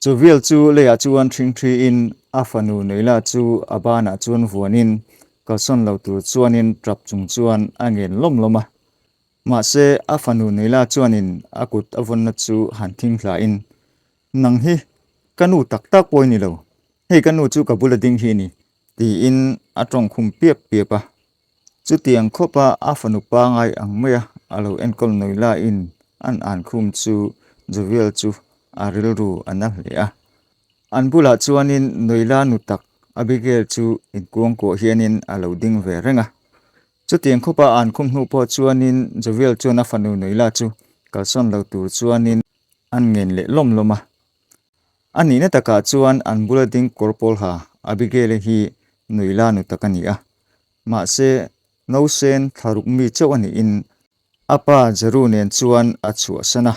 Jovial chu leiah chuan ṭhingṭhiin a fanu Noela chu a banah chuan vuanin kalsawn lo tur chuanin ṭap chung chuan a ngen lawm lawm a. Mahse, a fanu Noela chuanin a kut a vawnna chu han thing hlain, Nang hi ka nu tak tak pawh i ni lo, hei ka nu chu ka bula ding hi i ni, tiin a ṭawng khum piap piap a. Chutiang khawpa a fanu pangai ang maia a lo enkawl nawi laiin an an khum chu Jovial chu a rilru a na hle a. An bulah chuanin Noila nu tak Abigail chu inkuangkuah hianin a lo ding ve reng a. Chutiang khawpa an khum hnu pawh chuanin Jovial chuan a fanu Noila chu kalsawn lo tur chuanin an ngen leh lawm lawm a. A nihna takah chuan an bula ding kawr pawl ha Abigail-i hi Noila nu tak a ni a. Mahse, Nausen thlaruk mi chauh a niin a pa Jeru nen chuan a chhuahsan a.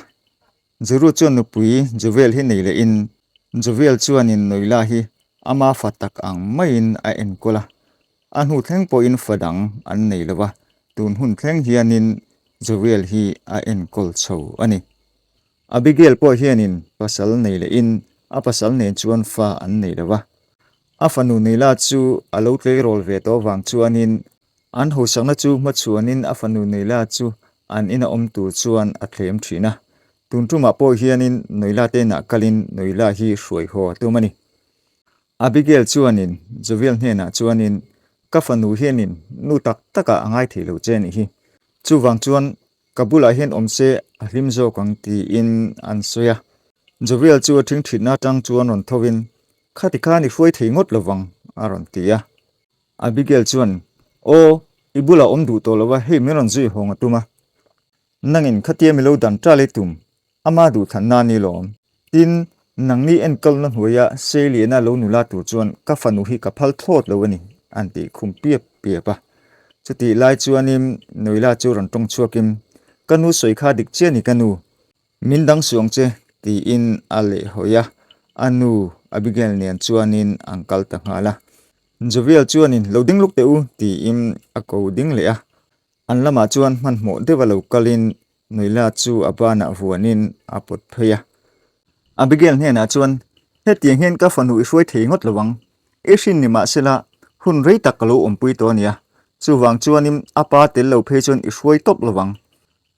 Jeru chuan nupui Jovel hi nei lehin Jovel chuanin Noila hi ama fa tak ang maiin a enkawl a. A hnu thleng pawhin fa dang an nei lo va, tun hun thleng hianin Jovel hi a enkawl chho a ni. Abigail pawh hianin pasal nei lehin a pasal nen chuan fa an nei lo va. A fanu Neila chu a lo tleirawl ve tawh avang chuanin an hosakna chu hmachhuanin a fanu Neila chu an ina awm tur chuan a thlem thin a. Tun tumah pawh hianin Neila te inah kalin Neila hi hruai haw a tum a ni. Abigail chuanin Jovial hnenah chuanin, Ka fanu hianin nu tak takah a ngai thei lo che a nih hi. Chuvang chuan Ka bulah hian awm se a hlim zawk ang tiin an sawi a. Jovial chu a thingthitna atang chuan rawn tho in, Khati khan i hruai thei ngawt lovang a rawn ti a. Abigail chuan, Aw, i bulah awm duh tawh lo a, hei min rawn zui hawng a tum a. Nangin khatia milo dan ṭal i tum Ama duhthlanna a ni lawm. Tin, nangni enkawlna hnuaia Seiliana lo nula tur chuan ka fanu hi ka phal thlawt lo a ni, an tih khum piap piap a. Chutih lai chuanin Noela chu rawn tawng chhuakin, Ka nu sawi kha dik chiah ni ka nu, min dang suh ang che, tiin a lehhawi a, a nu Abigail nen chuanin an kal ta nghal a. Jovial chuanin, Lo ding luk teh u, tiin a ko ding leh a. An lamah chuan hmanhmawh deuha lo kalin Noela chu a banah vuanin a pawt phei a. Abigail hnenah chuan, Hetiang hian ka fanu i hruai thei ngawt lo ang. I hrin ni mahsela, hun rei tak ka lo awmpui tawh a nia. Chuvang chuanin a pa tel lo phei chuan i hruai tawp lo ang.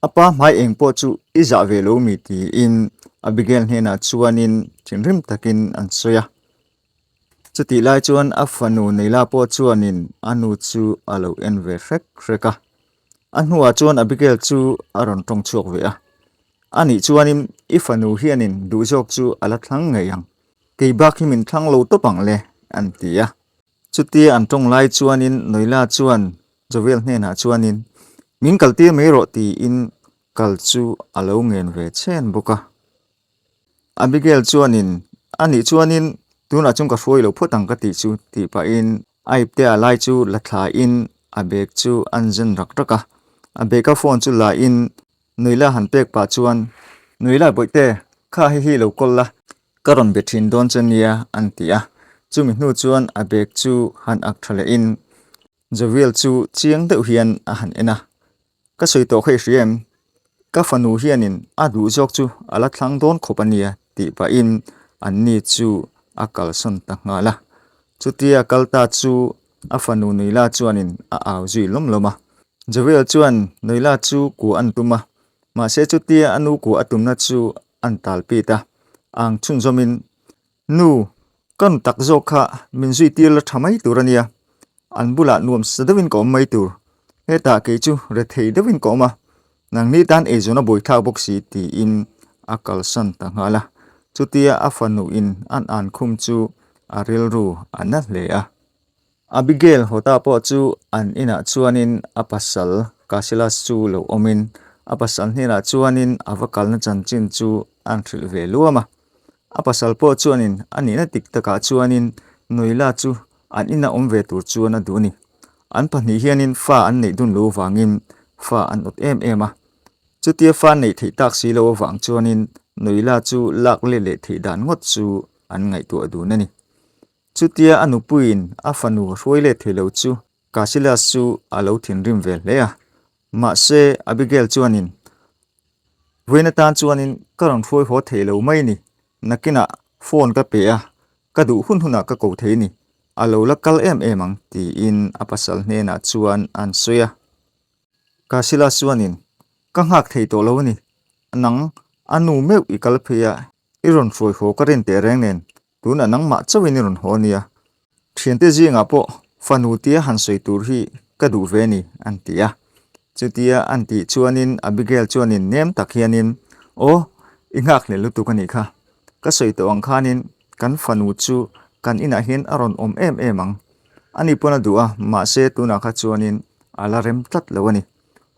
A pa hmai eng pawh chu i zah ve lo mi tiin Abigail hnenah chuanin thinrim takin an sawi a. Chutih lai chuan a fanu Neila pawh chuanin a nu chu a lo en ve hrek hrek a. A hnuah chuan Abigail chu a rawn tawng chhuak ve a. A nih chuanin i fanu hianin duh zawk chu a la thlang ngei ang. Kei bak hi min thlang lo tawp ang le, an ti a. Chutia an tawng lai chuanin Noela chuan Joel hnenah chuanin, Min kaltir mai rawh tiin kal chu a lo ngen ve chhen bawk a. Abigail chuanin, A nih chuanin tunah chuan ka hruai lo phawt ang ka tih chu tih pahin a ipte a lai chu la thlain a bag chu an zen rak rak a. A bag a phone chu lain Nuila han pek pah chuan, Nuila bawihte, kha hei hi lo kawl la, ka rawn be thin dawn che nia an ti a. Chumi hnu chuan a bag chu han ak tha lehin Jovial chu chiang deuh hian a han en a. Ka sawi tawh kha i hria em? Ka fanu hianin a duh zawk chu a la thlang dawn khawp a nia tih pahin anni chu a kalsawn ta nghal a. Chutia kal ta chu a fanu Noela chuanin a au zui lawm lawm a. Joel chuan Noela chu kuah an tum a, mahse chutia a nu kuah a tumna chu an tal pit a, ang chhunzawmin, Nu, ka nu tak zawk kha min zui tir la tha mai tur a nia, an bulah nuam sa deuhin ka awm mai tur, hetah kei chu rethei deuhin ka awm a, nangni tan eizawn a buaithlak bawk si tiin a kalsan ta nghal a, chutia a fanuin an an khum chu a rilru a na hle a. Abigail Hota pawh chu an inah chuanin a pasal Cassilas chu lo awmin a pasal hnenah chuanin a va kalna chanchin chu an hrilh ve luam a. A pasal pawh chuanin a nihna dik takah chuanin Noela chu an ina awm ve tur chuan a duh a ni. An pahnih hianin fa an neih dun lo vangin fa an awt em em a. Chutia fa neih theih tak si lo avang chuanin Noela chu lak let leh theih dan ngawt chu an ngaihtuah dun a ni. Chutia a nupuiin a fanu hruai let thei lo chu Cassilas chu a lo thinrim ve hle a. Mahse, Abigail chuanin, Vawiin atan chuanin ka rawn hruai haw thei lo mai ni. Nakinah Phone ka pe a, ka duh hun hunah ka ko thei ni. A lo la kal em em ang, tiin a pasal hnenah chuan an sawi a. Casillas chuanin, Ka nghak thei tawh lo a ni. Nang, a nu meuh i kal phei a, i rawn hruai haw ka rin teh reng nen, tunah nangmah chauhin i rawn haw a nia. Thiante zingah pawh fanu tia han sawi tur hi ka duh ve ni, an ti a. Chutia an tih chuanin Abigail chuanin nem tak hianin, Aw, i nghakhlel lutuk a nih kha. Ka sawi tawh ang khanin kan fanu chu kan inah hian a rawn awm em em ang. Ani pawn a duh a, mahse tunah kha chuanin a la rem tlat lo a ni.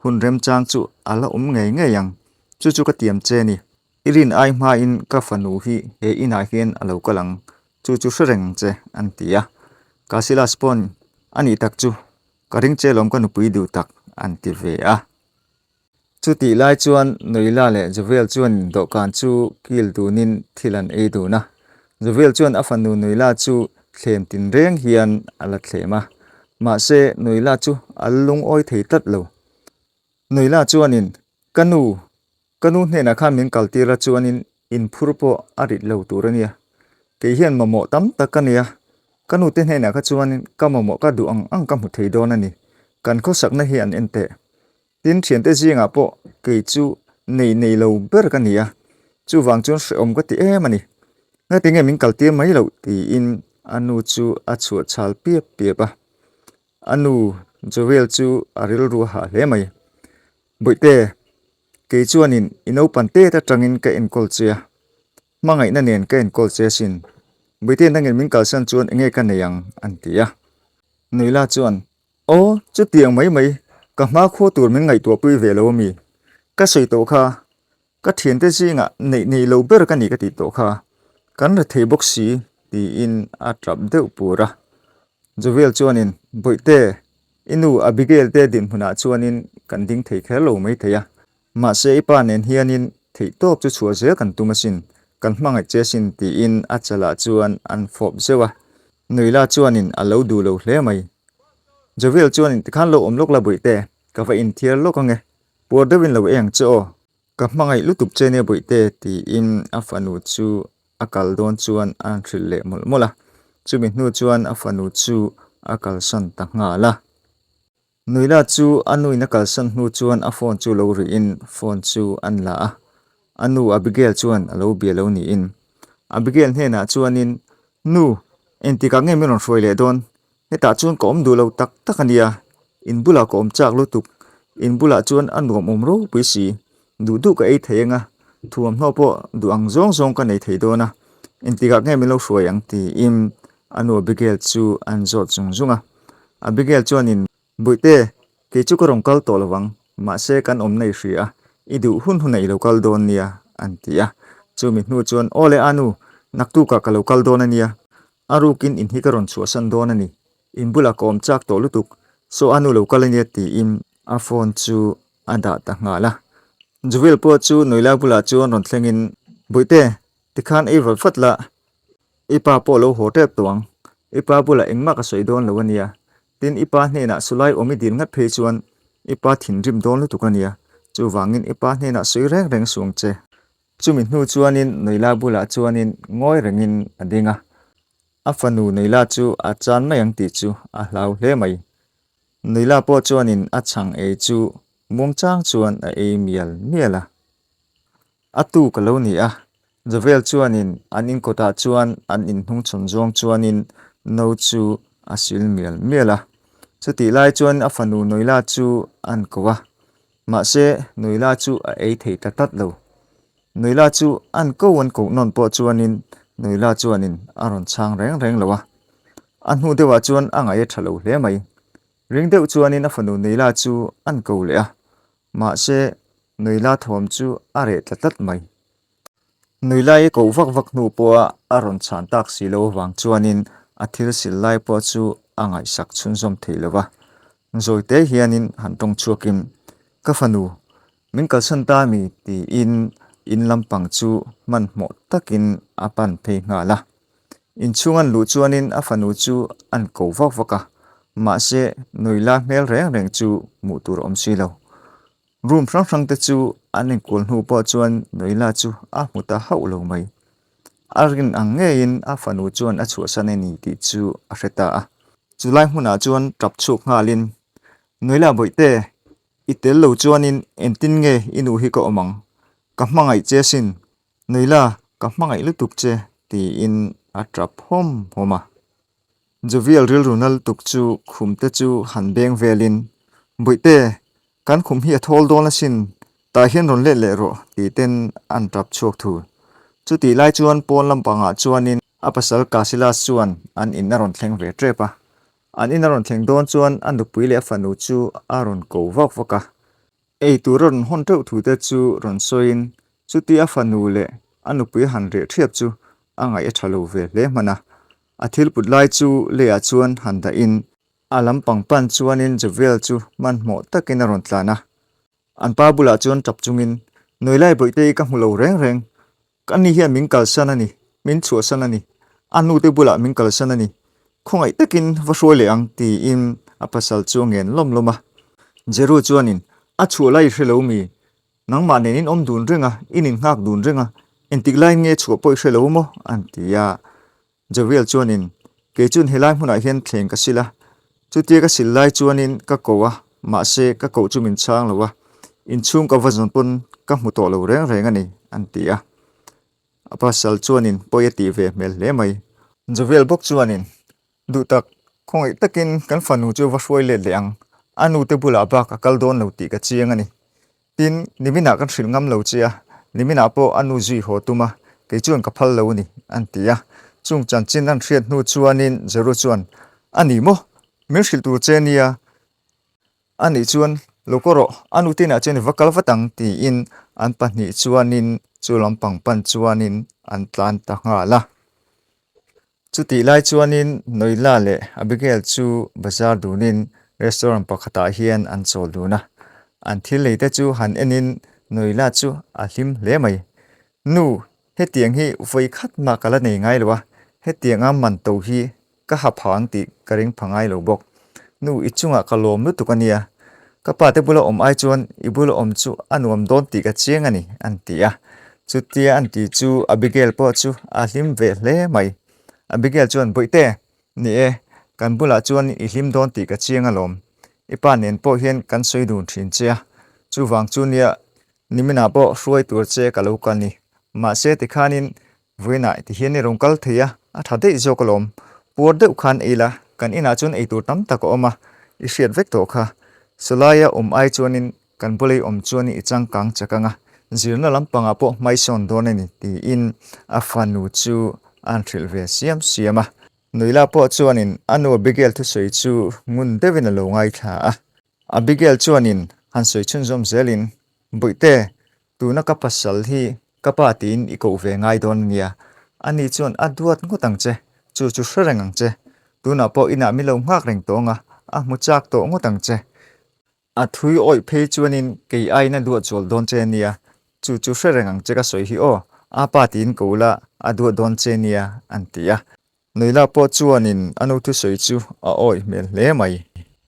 Hun remchang chu a la awm ngei ngei ang. Chu chu ka tiam che ni. I rin ai hmain ka fanu hi he inah hian a lo kal ang, chu chu hre reng ang che, an ti a. Casillas pawn, A nih tak chu, ka ring che lawm ka nupui duh tak, an ti ve a. Chutih lai chuan Noela leh Jovial chuan dawhkan chu kil dunin thil an ei dun a. Jovial chuan a fanu Noela chu thlem tinreng hian a la thlem a, mahse Noela chu a lungawi thei tlat lo. Noela chuanin, Ka nu, Ka nu hnenah khan min kal tir a chuanin inphur pawh a rit lo tur a nia. Kei hian mamawh tam tak ka nei a, ka nute hnenah kha chuanin ka mamawh ka duh ang ang ka hmu thei dawn a ni. Kan khawsakna hi an en teh. Tin, thiante zingah pawh kei chu nei nei lo ber ka ni a, chuvang chuan hrehawm ka ti em a ni. Ngatinge min kal tir mai loh tiin a nu chu a chhuah chhal piap piap a. A nu Joel chu a rilru a hah hle mai. Bawihte, kei chuanin i naupan tet atangin ka enkawl che a, hmangaihna nen ka enkawl che asin. Bawihte nangin min kalsan chuan enge ka nei ang? an ti a. Nuila chuan, Aw, chutiang mai mai, ka hma khua tur min ngaihtuahpui ve lo ami? Ka sawi tawh kha, ka thiante zingah neih nei lo ber ka ni ka tih tawh kha, kan ra thei bawk si, tiin a tap deuh pur a. Joel chuanin, Bawihte, i nu Abigail te dinhmunah chuanin kan ding thei kher lo mai thei a. Mahse i pa nen hianin theihtawp chu chhuah zel kan tum asin, kan hmangaih che asin tiin a chalah chuan an fawp zeuh a. Nuila chuanin a lo duh lo hle mai. Joel chuanin, Tikhan lo awm lawk la Bawihte, ka va inthiar lawk ange. Puar deuhin lo eng che aw. Ka hmangaih lutuk che nia Bawihte tiin a fanu chu a kal dawn chuan a hrilh leh mawlh mawlh a, chumi hnu chuan a fanu chu a kalsan ta nghal a. Nuila chu a nuin a kalsan hnu chuan a phone chu lo rihin phone chu an la a, a nu Abigail chuan a lo bia lo niin. Abigail hnenah chuanin, Nu, engtikah nge min rawn hruai leh dawn? Hetah chuan ka awm duh lo tak tak a nia, in bulah ka awm chak lutuk, in bulah chuan a nuam awm ropui si, duh duh ka ei thei anga, thuamhnaw pawh duh ang zawng zawng ka nei thei dawn a, engtikah nge min lo hruai ang tiin a nu Abigail chu an zawt zung zung a. Abigail chuanin, Bawihte, kei chu ka rawn kal tawh lo vang, mahse kan awmna i hria a, i duh hun hunah i lo kal dawn nia, an ti a. Chumi hnu chuan, Aw le Anu, naktukah ka lo kal dawn a nia, A rukin in hi ka rawn chhuahsan dawn a ni, in bulah ka awm chak tawh lutuk, saw a nu lo kal a nia tiin a phone chu a dah ta nghal a. Jewel pawh chu Noela bulah chuan rawn thlengin, Bawihte, tikhan ei vat vat la, i pa pawh lo haw tep tawh ang, i pa bulah engmah ka sawi dawn lo a nia, tin i pa hnenah sulai awm i dil ngat phei chuan i pa thinrim dawn lutuk a nia, chuvangin i pa hnenah sawi reng reng suang che. Chumi hnu chuanin Noela bulah chuanin ngawi rengin a ding a, a fanu Noela chu a chan mai ang tih chu a hlau hle mai. Noela pawh chuanin a chhang ei chu muangchang chuan a ei mial mial a. A tu ka lo ni a, Jovel chuanin an inkawtah chuan an inhnungchhawn zawng chuanin no chu a sil mial mial a. Chutih lai chuan a fanu Noela chu an ko a, Mahse, Nuila chu a ei thei ta tlat lo. Nuila chu an ko an koh nawn pawh chuanin Nuila chuanin a rawn chhang reng reng lo a. A hnu deuhah chuan a ngaih a tha lo hle mai. Ring deuh chuanin a fanu Nuila chu an ko leh a. Mahse, Nuila thawm chu a reh tla tlat mai. Nuilai i koh vak vak hnu pawha a rawn chhan tak si lo avang chuanin a thil sil lai pawh chu a ngaihsak chhunzawm thei lo va. Zawi te hianin han tawng chhuakin, Ka fanu, min kalsan ta mi? tiin in lampang chu hmanhmawh takin a pan phei nghal a. Inchhung an luh chuanin a fanu chu an ko vak vak a, mahse Nuila hmel reng reng chu hmuh tur a awm si lo. Room hrang hrang te chu an inkual hnu pawh chuan Noela chu a hmu ta hauh lo mai. A rin ang ngeiin a fanu chuan a chhuahsan a ni tih chu a hre ta a. Chulai hmunah chuan tap chhuak nghalin, Nuaila Bawihte, i tel lo chuanin engtin nge i nu hi ka awm ang? Ka hmangaih che asin, Nuaila, ka hmangaih lutuk che, tiin a tap hawm hawm a. Jovial rilru na lutuk chu khum te chu han beng velin, Bawihte, kan khum hi a thawl dawn asin, tah hian rawn let leh rawh, tih ten an tap chhuak thul. Chutih lai chuan pawn lampangah chuanin a pasal Kasilas chuan an in a rawn thleng ve tep a. An in a rawn thleng dawn chuan a nupui leh a fanu chu a rawn ko vak vak a. Ei tur a rawn hawn teuh thu te chu rawn sawiin chuti a fanu leh a nupui han reh thiap chu a ngaih a tha lo ve hle hman a. A thil put lai chu leiah chuan han dahin a lampang pan chuanin Jovial chu hmanhmawh takin a rawn tlan a. An pa bulah chuan tap chungin, Nuailai Bawihte i ka hmu lo reng reng. Ka ni hian min kalsan a ni, min chhuahsan a ni. A nute bulah min kalsan a ni. Khawngaih takin va hruai leh ang, tiin a pasal chu a ngen lawm lawm a. Jeru chuanin, A chhuah lai i hre lo mi? Nangmah nen in awm dun reng a, in innghak dun reng a, engtik laiin nge chhuah pawh i hre lo maw? an ti a. Jovial chuanin, Kei chuan helai hmunah hian thleng ka sil a, chutia ka sil lai chuanin ka ko a, mahse ka koh chu min chhang lo a, inchhung ka va zawn pawn ka hmu tawh lo reng reng a ni, an ti a. A pasal chuanin pawi a tih ve hmel hle mai. Jovial bawk chuanin, Duh tak, khawngaih takin kan fanu chu va hruai let leh ang, a nute bulah bak a kal dawn lo tih ka chiang a ni. Tin, niminah kan hrilh ngam lo che a, niminah pawh a nu zui haw tum a, kei chuan ka phal lo a ni, an ti a. Chung chanchin an hriat hnu chuanin Jeru chuan, A ni maw? Min hrilh tur che nia. A nih chuan, Lo kaw rawh, a nu tinah chuan i va kal vat ang, tiin an pahnih chuanin chu lampang pan chuanin an tlan ta nghal a. Chutih lai chuanin Noila leh Abigail chu bazar dunin restaurant pakhatah hian an chawl dun a. An thil lei te chu han enin Noila chu a hlim hle mai. Nu, hetiang hi vawi khat mah ka la nei ngai lo a, hetianga man to hi ka ha pha ang tih ka ring pha ngai lo bawk. Nu, i chungah ka lawm lutuk a nia. Ka pa te bula awm ai chuan i bula awm chu a nuam dawn tih ka chiang a ni, an ti a. Chutia an ti chu Abigail pawh chu a hlim ve hle mai. Abigail chuan, Bawihte, ni e, kan bulah chuan i hlim dawn tih ka chiang alawm. I pa nen pawh hian kan sawi dun thin che a, chuvang chu nia niminah pawh hruai tur che ka lo kal ni. Mahse tikhanin Vawiinah tihian i rawn kal thei a, a tha daih zawk alawm. Puar deuh khan ei la, kan inah chuan eitur tam tak a awm a, i hriat vek tawh kha. Sawlaia awm ai chuanin kan bula i awm chuan i changkang chak ang a, zirna lampangah pawh hmaisawn dawn a ni tiin a fanu chu a'n hrilh ve siam siam a. Nuila pawh chuanin a nu Abigail thusawi chu ngun deuhin a lo ngaithla a. Abigail chuanin han sawi chhunzawm zelin, Bawihte, tuna ka pasal hi Ka pa tiin i koh ve ngai dawn a nia. Ani chuan a duat ngawt ang che, chu chu hre reng ang che. Tunah pawh inah mi lo nghak reng tawh ang a, a hmu chak tawh ngawt ang che. A thui awih phei chuanin kei aiin a duat zual dawn che a nia, chu chu hre reng ang che ka sawi hi aw, a pa tiin ko ula a duat dawn che nia, an ti a. Nuila pawh chuanin a nu thusawi chu a awih hmel hle mai.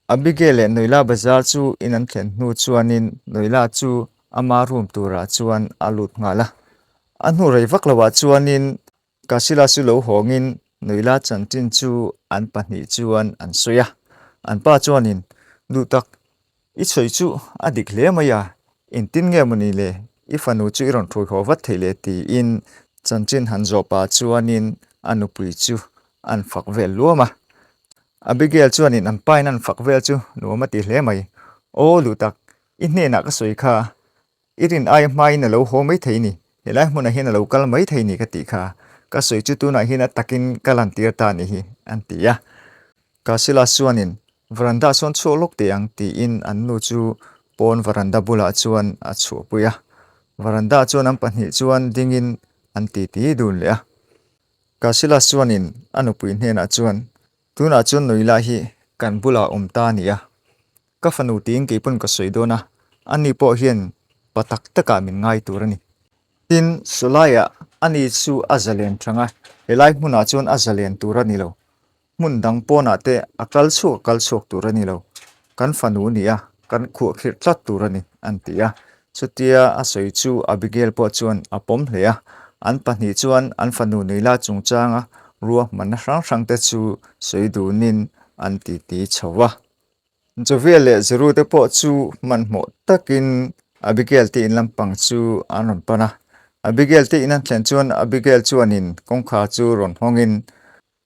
Abigail leh Nuila bazar chu in an thlen hnu chuanin Nuila chu ama room turah chuan a lut nghal a. A hnu rei vak loah chuanin Kasila chu lo hawngin Nuila chanchin chu an pahnih chuan an sawi a. An pa chuanin, Duhtak, I sawi chu a dik hle mai a, engtin nge maw ni le, i fanu chu i rawn thawi haw vat thei le tiin chanchin han zawh pah chuanin a nupui chu an fak vel luam a. Abigail chuanin an pain an fak vel chu nuam a ti hle mai. Aw luh tak, i hnenah ka sawi kha, i rin aia hmain a lo haw mai thei ni, helai hmunah hian a lo kal mai thei ni ka tih kha, ka sawi chu tunah hian a takin ka lantir ta ni hi, an ti a. Kasilas chuanin Veranda sawn chhuak lawk teh ang tiin an nu chu pawn veranda bulah chuan a chhuahpui a. Veranda chuan an pahnih chuan dingin an titi dun leh a. Kasilas chuanin a nupui hnenah chuan, Tunah chuan Nuila hi kan bulah awm ta a ni a. Ka fanu tiin kei pawn ka sawi dawn a, ani pawh hian pa tak takah min ngai tur a ni. Tin, Sawlaiah ani chu a zalen thang a, helai hmunah chuan a zalen tur a ni lo. Hmun dang pawnah te a kal chhuak a kal chhuak tur a ni lo, kan fanu ni a, kan khuahkhirh tlat tur a ni, an ti a. Chutia a sawi chu Abigail pawh chuan a pawm hle a. An pahnih chuan an fanu Neila chungchanga ruahmanna hrang hrangte chu sawi dunin an titi chho a. Jovia leh Zeru te pawh chu hmanhmawh takin Abigail te in lampang chu an rawn pan a. Abigail te in an thlen chuan Abigail chuanin kawngkhar chu rawn hawngin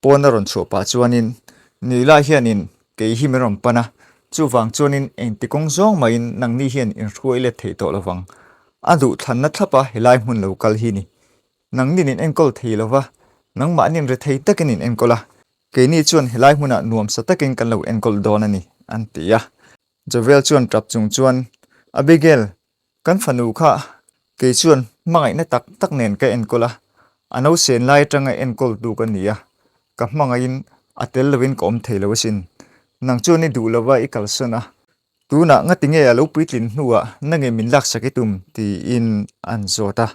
pawn a rawn chhuah pah chuanin Nila hianin kei hi min rawn pan a, chuvang chuanin engti kawng zawng mahin nangni hian in hruai let thei tawh lovang. A duhthlanna thlapa helai hmun lo kal hi ni. Nangnin in enkawl thei lova, nangmahnin rethei takin in enkawl a, Keini chuan helai hmunah nuamsa takin kan lo enkawl dawn a ni, an ti a. Joel chuan tap chung chuan, Abigail, kan fanu kha kei chuan hmangaihna tak tak nen ka enkawl a, a nausen lai atanga enkawltu ka ni a, ka hmangaihin a tel lovin ka awm thei lo asin. Nang chuan i duh lova i kalsan a, tunah ngati nge a lo puitlin hnuah nange min laksak i tum? tiin an zawt a.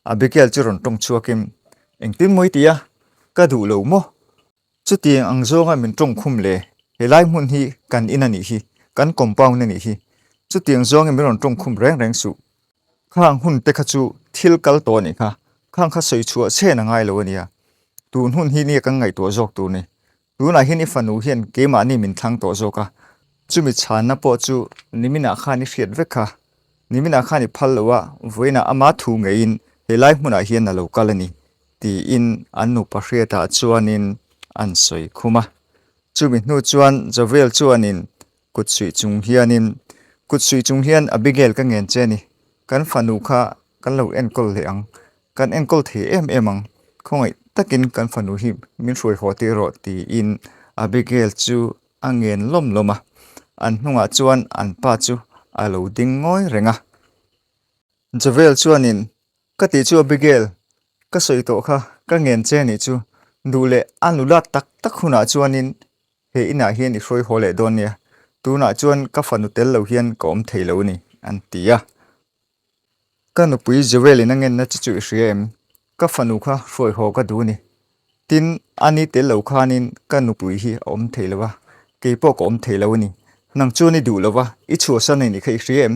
Abigail chu rawn tawng chhuakin, Engtin maw i ti a? Ka duh lo maw? Chutiang ang zawnga min tawng khum le, helai hmun hi kan in a nih hi, kan compound a nih hi. Chutiang zawngin min rawn tawng khum reng reng suh. Khang hun te kha chu thil kal tawh a nih kha, khang kha sawi chhuah chhen a ngai lo a nia. Tun hun hi nia kan ngaihtuah zawk tur ni. Tunah hian i fanu hian keimahni min thlang tawh zawk a, chumi chhanna pawh chu niminah khan i hriat vek kha. Niminah khan i phal lo a, vawiinah ama thu ngeiin helai hmunah hian a lo kal a ni, tiin an nupa hriatah chuanin an sawi khum a. Chumi hnu chuan Joel chuanin kut suih chung hianin, Kut suih chung hian Abigail ka ngen che a ni, kan fanu kha kan lo enkawl leh ang, kan enkawl thei em em ang, khawngaih takin kan fanu hi min hruai haw tir rawh tiin Abigail chu a ngen lawm lawm a, an hnungah chuan an pa chu a lo ding ngawi reng a. Joel chuanin, Ka tih chu Abigail, ka sawi tawh kha, ka ngen che nih chu, duh leh a nulat tak tak hunah chuanin he inah hian i hruai haw leh dawn nia, tunah chuan ka fanu tel lo hian ka awm thei lo a ni, an ti a. Ka nupui Joel in a ngenna che chu i hria em? Ka fanu kha hruai haw ka duh a ni. Tin, a ni tel lo khanin ka nupui hi a awm thei lo a, kei pawh ka awm thei lo a ni. Nang chuan i duh lo va, i chhuahsan a nih kha i hria em?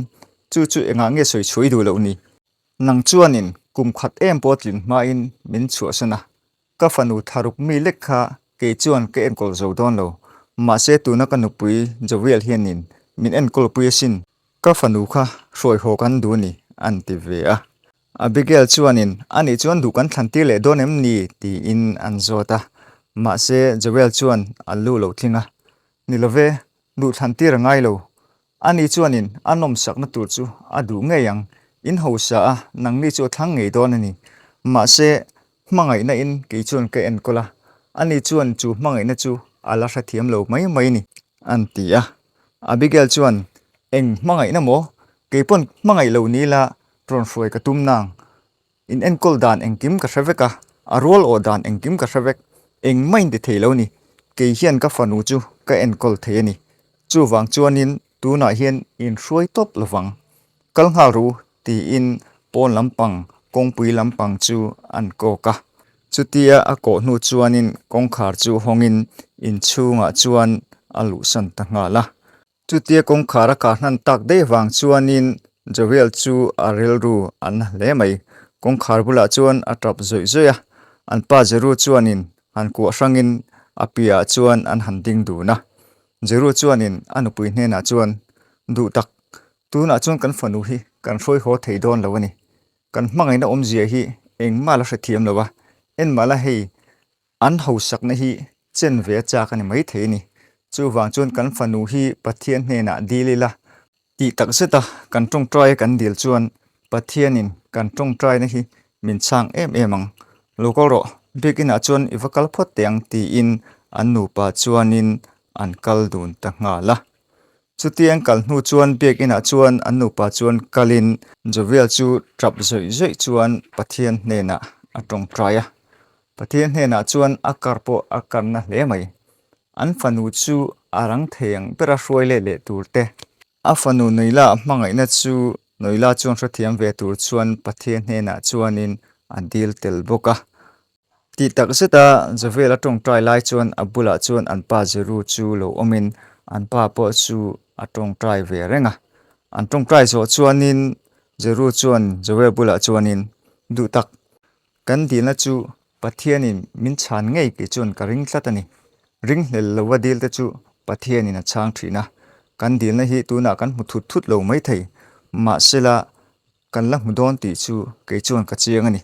Chu chu engah nge sawi chhuah i duh loh ni? Nang chuanin kum khat em pawh tlin hmain min chhuahsan a, Ka fanu tharuk mi lek kha kei chuan ka enkawl zo dawn lo, mahse tuna ka nupui Joel hianin min enkawl pui asin, ka fanu kha hruai haw kan duh a ni, an ti ve a. Abigail chuanin, Anih chuan duh kan thlan tir leh dawn em ni? tiin an zawt a, mahse Joel chuan a lu lo tling a, Ni love, duh thlan tir a ngai lo, Ani chuanin a nawmsakna tur chu a duh ngei ang, in hausa a, nangni chu a thlang ngei dawn a ni. Mahse, hmangaihna in kei chuan ka enkawl a, ani chuan chu hmangaihna chu a la hrethiam lo mai mai ni, an ti a. Abigail chuan, Eng hmangaihna maw? Kei pawn hmangaih lo ni la rawn hruai ka tum nang. In enkawl dan engkim ka hre vek a, a rual awh dan engkim ka hre vek. Engmah in ti thei lo ni. Kei hian ka fanu chu ka enkawl thei a ni. Chuvang chuanin tunah hian in hruai tawp lovang. Kal nghal ru tiin pawn lampang kawngpui lampang chu an kawk a. Chutia a kawh hnu chuanin kawngkhar chu hawngin inchhungah chuan a luhsan ta nghal a. Chutia kawngkhar a kah hnan tak daih vang chuanin Joel chu a rilru a na hle mai. Kawngkhar bulah chuan a tap zawih zawih a, an pa Jeru chuanin han kuah hrangin a piahah chuan an han ding dun a. Jeru chuanin a nupui hnenah chuan, Duh tak, tunah chuan kan fanu hi kan hruai haw thei dawn lo a ni. Kan hmangaihna awmzia hi engmah la hrethiam lo a, enmah la hei An hausakna hi chen ve a chak a ni maithei a ni. Chuvang chuan kan fanu hi Pathian hnenah dil ila. Tih tak zeta kan tawngtaia kan dil chuan Pathianin kan tawngtaina hi min chhang em em ang. Lo kal rawh, biakinah chuan i va kal phawt teh ang tiin an nupa chuanin an kal dun ta nghal a. Chuti an kal hnu chuan biakinah chuan an nupa chuan kalin Jovial chu tap zawih zawih chuan Pathian hnenah a tawngtai a. Pathian hnenah chuan a kar pawh a karna hle mai. An fanu chu a rang thei ang bera hruai let leh tur te. A fanu Noila a hmangaihna chu Noila chuan hrethiam ve tur chuan Pathian hnenah chuanin a dil tel bawk a. Tih tak zeta Joel a tawngtai lai chuan a bulah chuan an pa Jeru chu lo awmin an pa pawh chu a tawngtai ve reng a. An tawngtai zawh chuanin Jeru chuan Joel bulah chuanin, Duh tak! Kan dilna chu Pathianin min chhan ngei kei chuan ka ring tlat a ni. Ringhlel lova dilte chu Pathianin a chhang thin a. Kan dilna hi tunah kan hmu thut thut lo maithei. Mahsela, kan la hmu dawn tih chu kei chuan ka chiang a ni.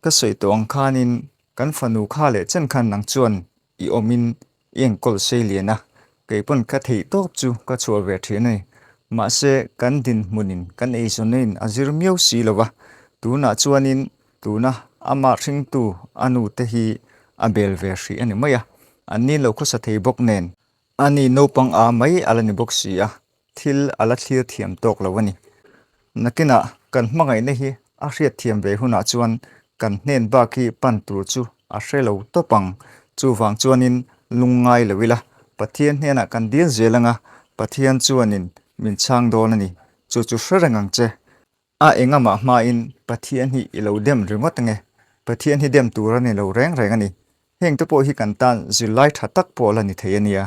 Ka sawi tawh ang khanin kan fanu kha leh chen khan nang chuan i awmin i enkawl sei lian a, kei pawn ka theih tawp chu ka chhuah ve thin a ni. Mahse kan dinhmunin kan eizawnnain a zir miau si lo va, tunah chuanin tuna amah hringtu a nu te hi a bel ve hrih a ni mai a, an ni lo khawsa thei bawk nen. Ani naupang a mai a la ni bawk si a, thil a la thlir thiam tawk lo a ni. Nakinah kan hmangaihna hi a hriat thiam ve hunah chuan kan hnen bak hi pan tur chu a hre lo tawp ang. Chuvang chuanin lungngai lo ila, Pathian hnenah kan dil zel anga Pathian chuanin min chhang dawn a ni. Chu chu hre reng ang che. A engamah hmain Pathian hi i lo dem ringawt ange. Pathian hi dem tur a ni lo reng reng a ni. Heng te pawh hi kan tan zirlai tha tak pawh la ni thei a nia,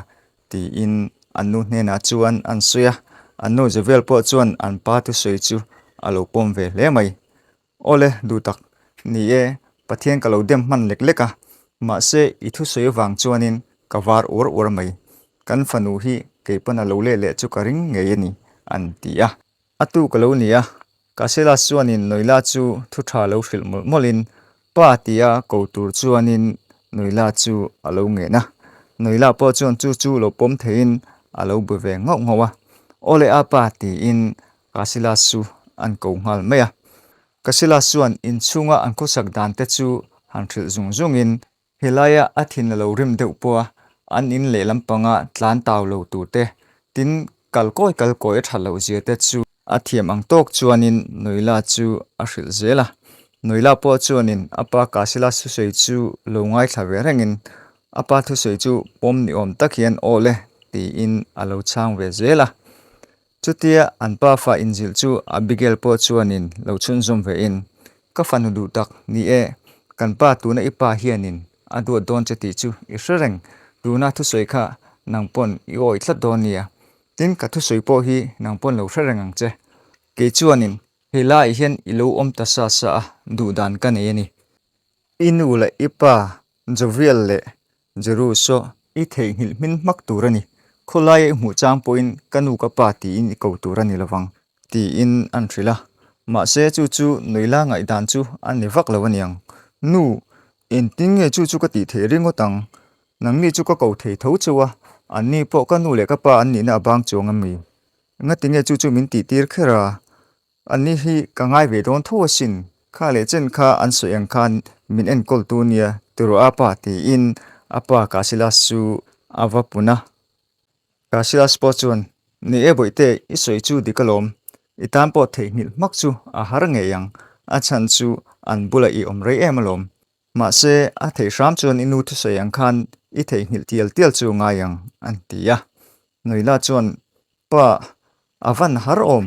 tiin an nu hnenah chuan an sawi a. An nu Jovial pawh chuan an pa thusawi chu a lo pawm ve hle mai. Awle, duh tak. Ni e, Pathian ka lo dem hman lek lek a. Mahse, i thusawi avang chuanin ka var uar uar mai. Kan fanu hi kei pawn a lo leh leh chu ka ring ngei a ni, an ti a. A tu ka lo ni a, Casillas chuanin Noila chu thu tha lo hrilh mawlh mawlhin pa tia ko tur chuanin Noila chu a lo ngen a. Noila pawh chuan chu chu lo pawm theihin a lo bu ve nghauh nghauh a. Awle a pa tiin Casillas chu an ko nghal mai a. Casillas chuan inchhunga an khawsak dan te chu han hrilh zung zungin Helaia a thin a lo rim deuh pawh a, an in lehlam panga tlan tau lo tur te, tin kal kawi kal kawi a that loh zia te chu a thiam ang tawk chuanin Noila chu a hrilh zel a. Noila pawh chuanin a pa Kasila thusawi chu lo ngaithla ve rengin a pa thusawi chu pawm ni awm tak hian aw le tiin a lo chhang ve zel a. Chutia an pa fa inzilh chu Abigail pawh chuanin lo chhunzawm vein, Ka fanu duh tak, ni e, kan pa tuna i pa hianin a duat dawn che tih chu i hre reng, tuna thusawi kha nang pawn i awih tlat dawn nia. Tin, ka thusawi pawh hi nang pawn lo hre reng ang che. Kei chuanin hei laiah hian i lo awm ta sa sa a, duhdan ka nei a ni. I nu leh i pa Jovial leh Jeruso, i theihnghilh hmin hmak tur a ni. Khawlaia i hmuh chang pawhin ka nu ka pa tiin i ko tur a ni lovang, tiin an hrilh a. Mahse chu chu Nuila ngaihdan chu a ni vak lo aniang. Nu, engtin nge chu chu ka tih theih ringawt ang? Nangni chu ka ko thei tho cheu a, anni pawh ka nu leh ka pa an nihna a bang chuang a mi? Ngatinge chu chu min tihtir kher a? Anni hi ka ngai ve dawn tho asin, kha leh chen kha an sawi ang khan min enkawl tu nia tiraw a pa tiin a pa Casillas chu a va pun a. Casillas pawh chuan, Ni e bawihte, i sawi chu dik alawm, i tan pawh theihnghilh hmak chu a har ngei ang, a chhan chu an bulah i awm rei em alawm. Mahse, a theih hram chuan i nu thusawi ang khan i theihnghilh tial tial chu ngai ang, an ti a. Noila chuan, Pa, a van har awm.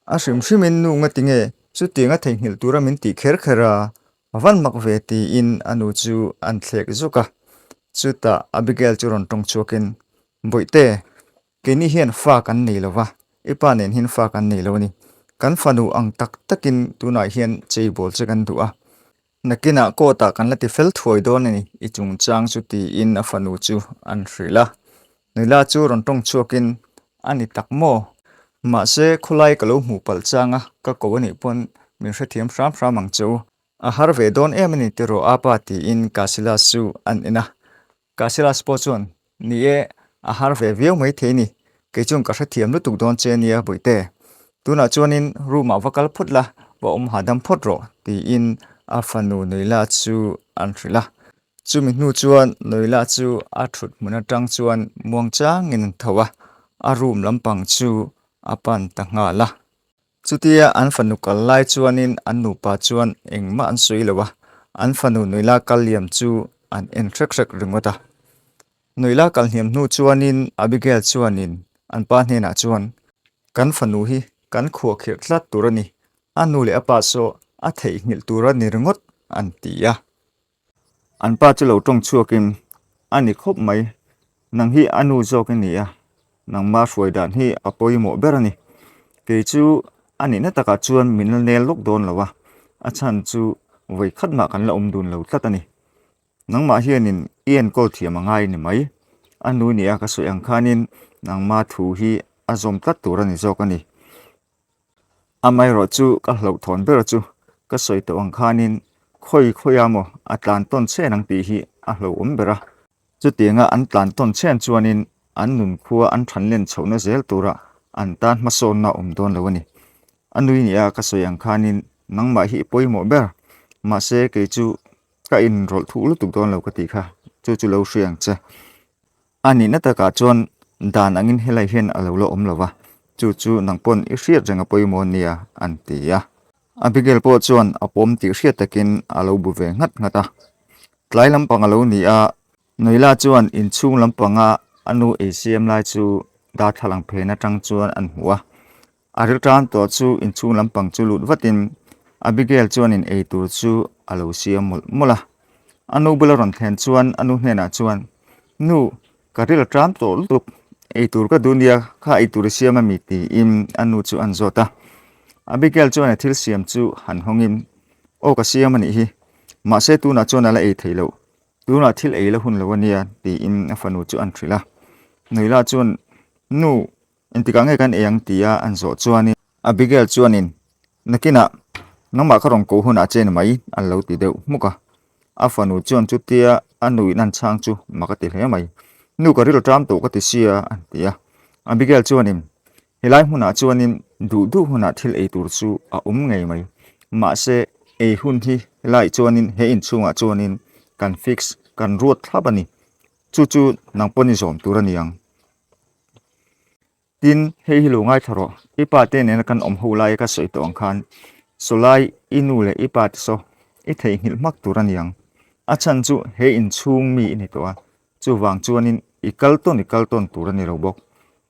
A hrim hrimin nu ngati nge chutianga theihnghilh tura min tih kher kher a, a van mak ve tiin a nu chu an thlek zuk a. Chutah Abigail chu rawn tawng chhuakin, Bawihte, keini hian fa kan nei lo va, i pa nen hian fa kan nei lo a ni. Kan fanu ang tak takin tunah hian cheibawl che kan duh a, Nakinah court ah kan la ti fel thuai dawn a ni, i chungchang chu tiin a fanu chu an hrilh a. Nula chu rawn tawng chhuakin, A ni tak maw? Mahse, khawlai ka lo hmuh palh chang a, ka ko anih pawn min hrethiam hram hram ang che u. A har ve dawn em a ni tiraw apa tiin Casillas chu an en a. Casillas pawh chuan, Ni e, a har ve viau mai thei ni. Kei chuan ka hrethiam lutuk dawn che nia Bawihte. Tunah chuanin room ah va kal phawt la, va awm hahdam phawt rawh, tiin a fanu Noela chu an hrilh a. Chumi hnu chuan Noela chu a thut hmun atang chuan muang changin an tho a, a room lampang chu a pan ta nghal a. Chutia an fanu kal lai chuanin an nupa chuan engmah an sawi lo a, an fanu Nuila kal liam chu an en hrek hrek ringawt a. Nuila kal hniam hnu chuanin Abigail chuanin an pa hnenah chuan, Kan fanu hi kan khuahkhirh tlat tur a ni, a nu leh a pa saw a theihnghilh tur a ni ringawt, an ti a. An pa chu lo tawng chhuakin, A ni khawp mai, nang hi a nu zawk i ni a, nangma hruai dan hi a pawimawh ber a ni. Kei chu a nihna takah chuan min la nel lawk dawn lo a, a chhan chu. Vawi khat mah kan la awm dun lo tlat a ni. Nangmah hianin i enkawl thiam a ngai ni mai. A nu nia ka sawi ang khanin nangma thu hi a zawm tlat tur a ni zawk a ni. Amaherawh chu ka hlauhthawn ber chu ka sawi tawh ang khanin khawi khawia maw a tlan tawn chhen ang tih hi a hlauhawm ber a. Chutianga an tlan tawn chhen chuanin an nunkhua an thanlen chhohna zel tura an tan hmasawnna awm dawn lo a ni. A nui nia ka sawi ang khanin nangmah hi i pawimawh ber, mahse kei chu ka inrawlh thuh lutuk dawn lo ka tih kha, chu chu lo hria ang che. A nihna takah chuan dan angin helai hian a lo la awm lo va, chu chu nang pawn i hriat reng a pawimawh nia an ti a. Abigail pawh chuan a pawm tih hriat takin a lo bu ve nghat nghat a. Tlai lampang a lo ni a, Noela chuan inchhung lampanga a nu ei siam lai chu darthlalang phen atang chuan an hmu a. A riltan tawh chu inchhung lampang chu lut vatin Abigail chuanin ei tur chu a lo siam mawlh mawlh a. A nu bula rawn thlen chuan a nu hnenah chuan, Nu, ka ril a ṭam tawh lutuk, ei tur ka duh nia, kha ei tur i siam a mi? tiin a nu chu an zawt a. Abigail chuan a thil siam chu han hawngin, Aw ka siam a nih hi, mahse tunah chuan a la ei thei loh, tunah thil ei la hun lo a nia, tiin a fanu chu an hrilh a. Nuila chuan, Nu, Engtikah nge kan ei ang tia an zawh chuanin Abigail chuanin, Nakinah nangmah ka rawn koh hunah che ni mai an lo ti deuh hmuk a. A fanu chuan chutia a nuin an chhang chu mak a ti hle mai. Nu ka ril ṭam tawh ka ti sia an ti a. Abigail chuanin, Helai hmunah chuanin duh duh hunah thil ei tur chu a awm ngei mai. Mahse ei hun hi helaiah chuanin he inchhungah chuanin kan fix, kan ruat thlap a ni. Chu chu nang pawn i zawm tur a ni ang. Tin, hei hi lo ngaithla rawh, i pa te nena kan awm ho laia ka sawi tawh ang khan, Sawlai, i nu leh i pa te saw i theihnghilh hmak tur a ni ang. A chhan chu he inchhung mi i ni tawh a, chuvang chuanin i kal tawn i kal tawn tur a ni lo bawk.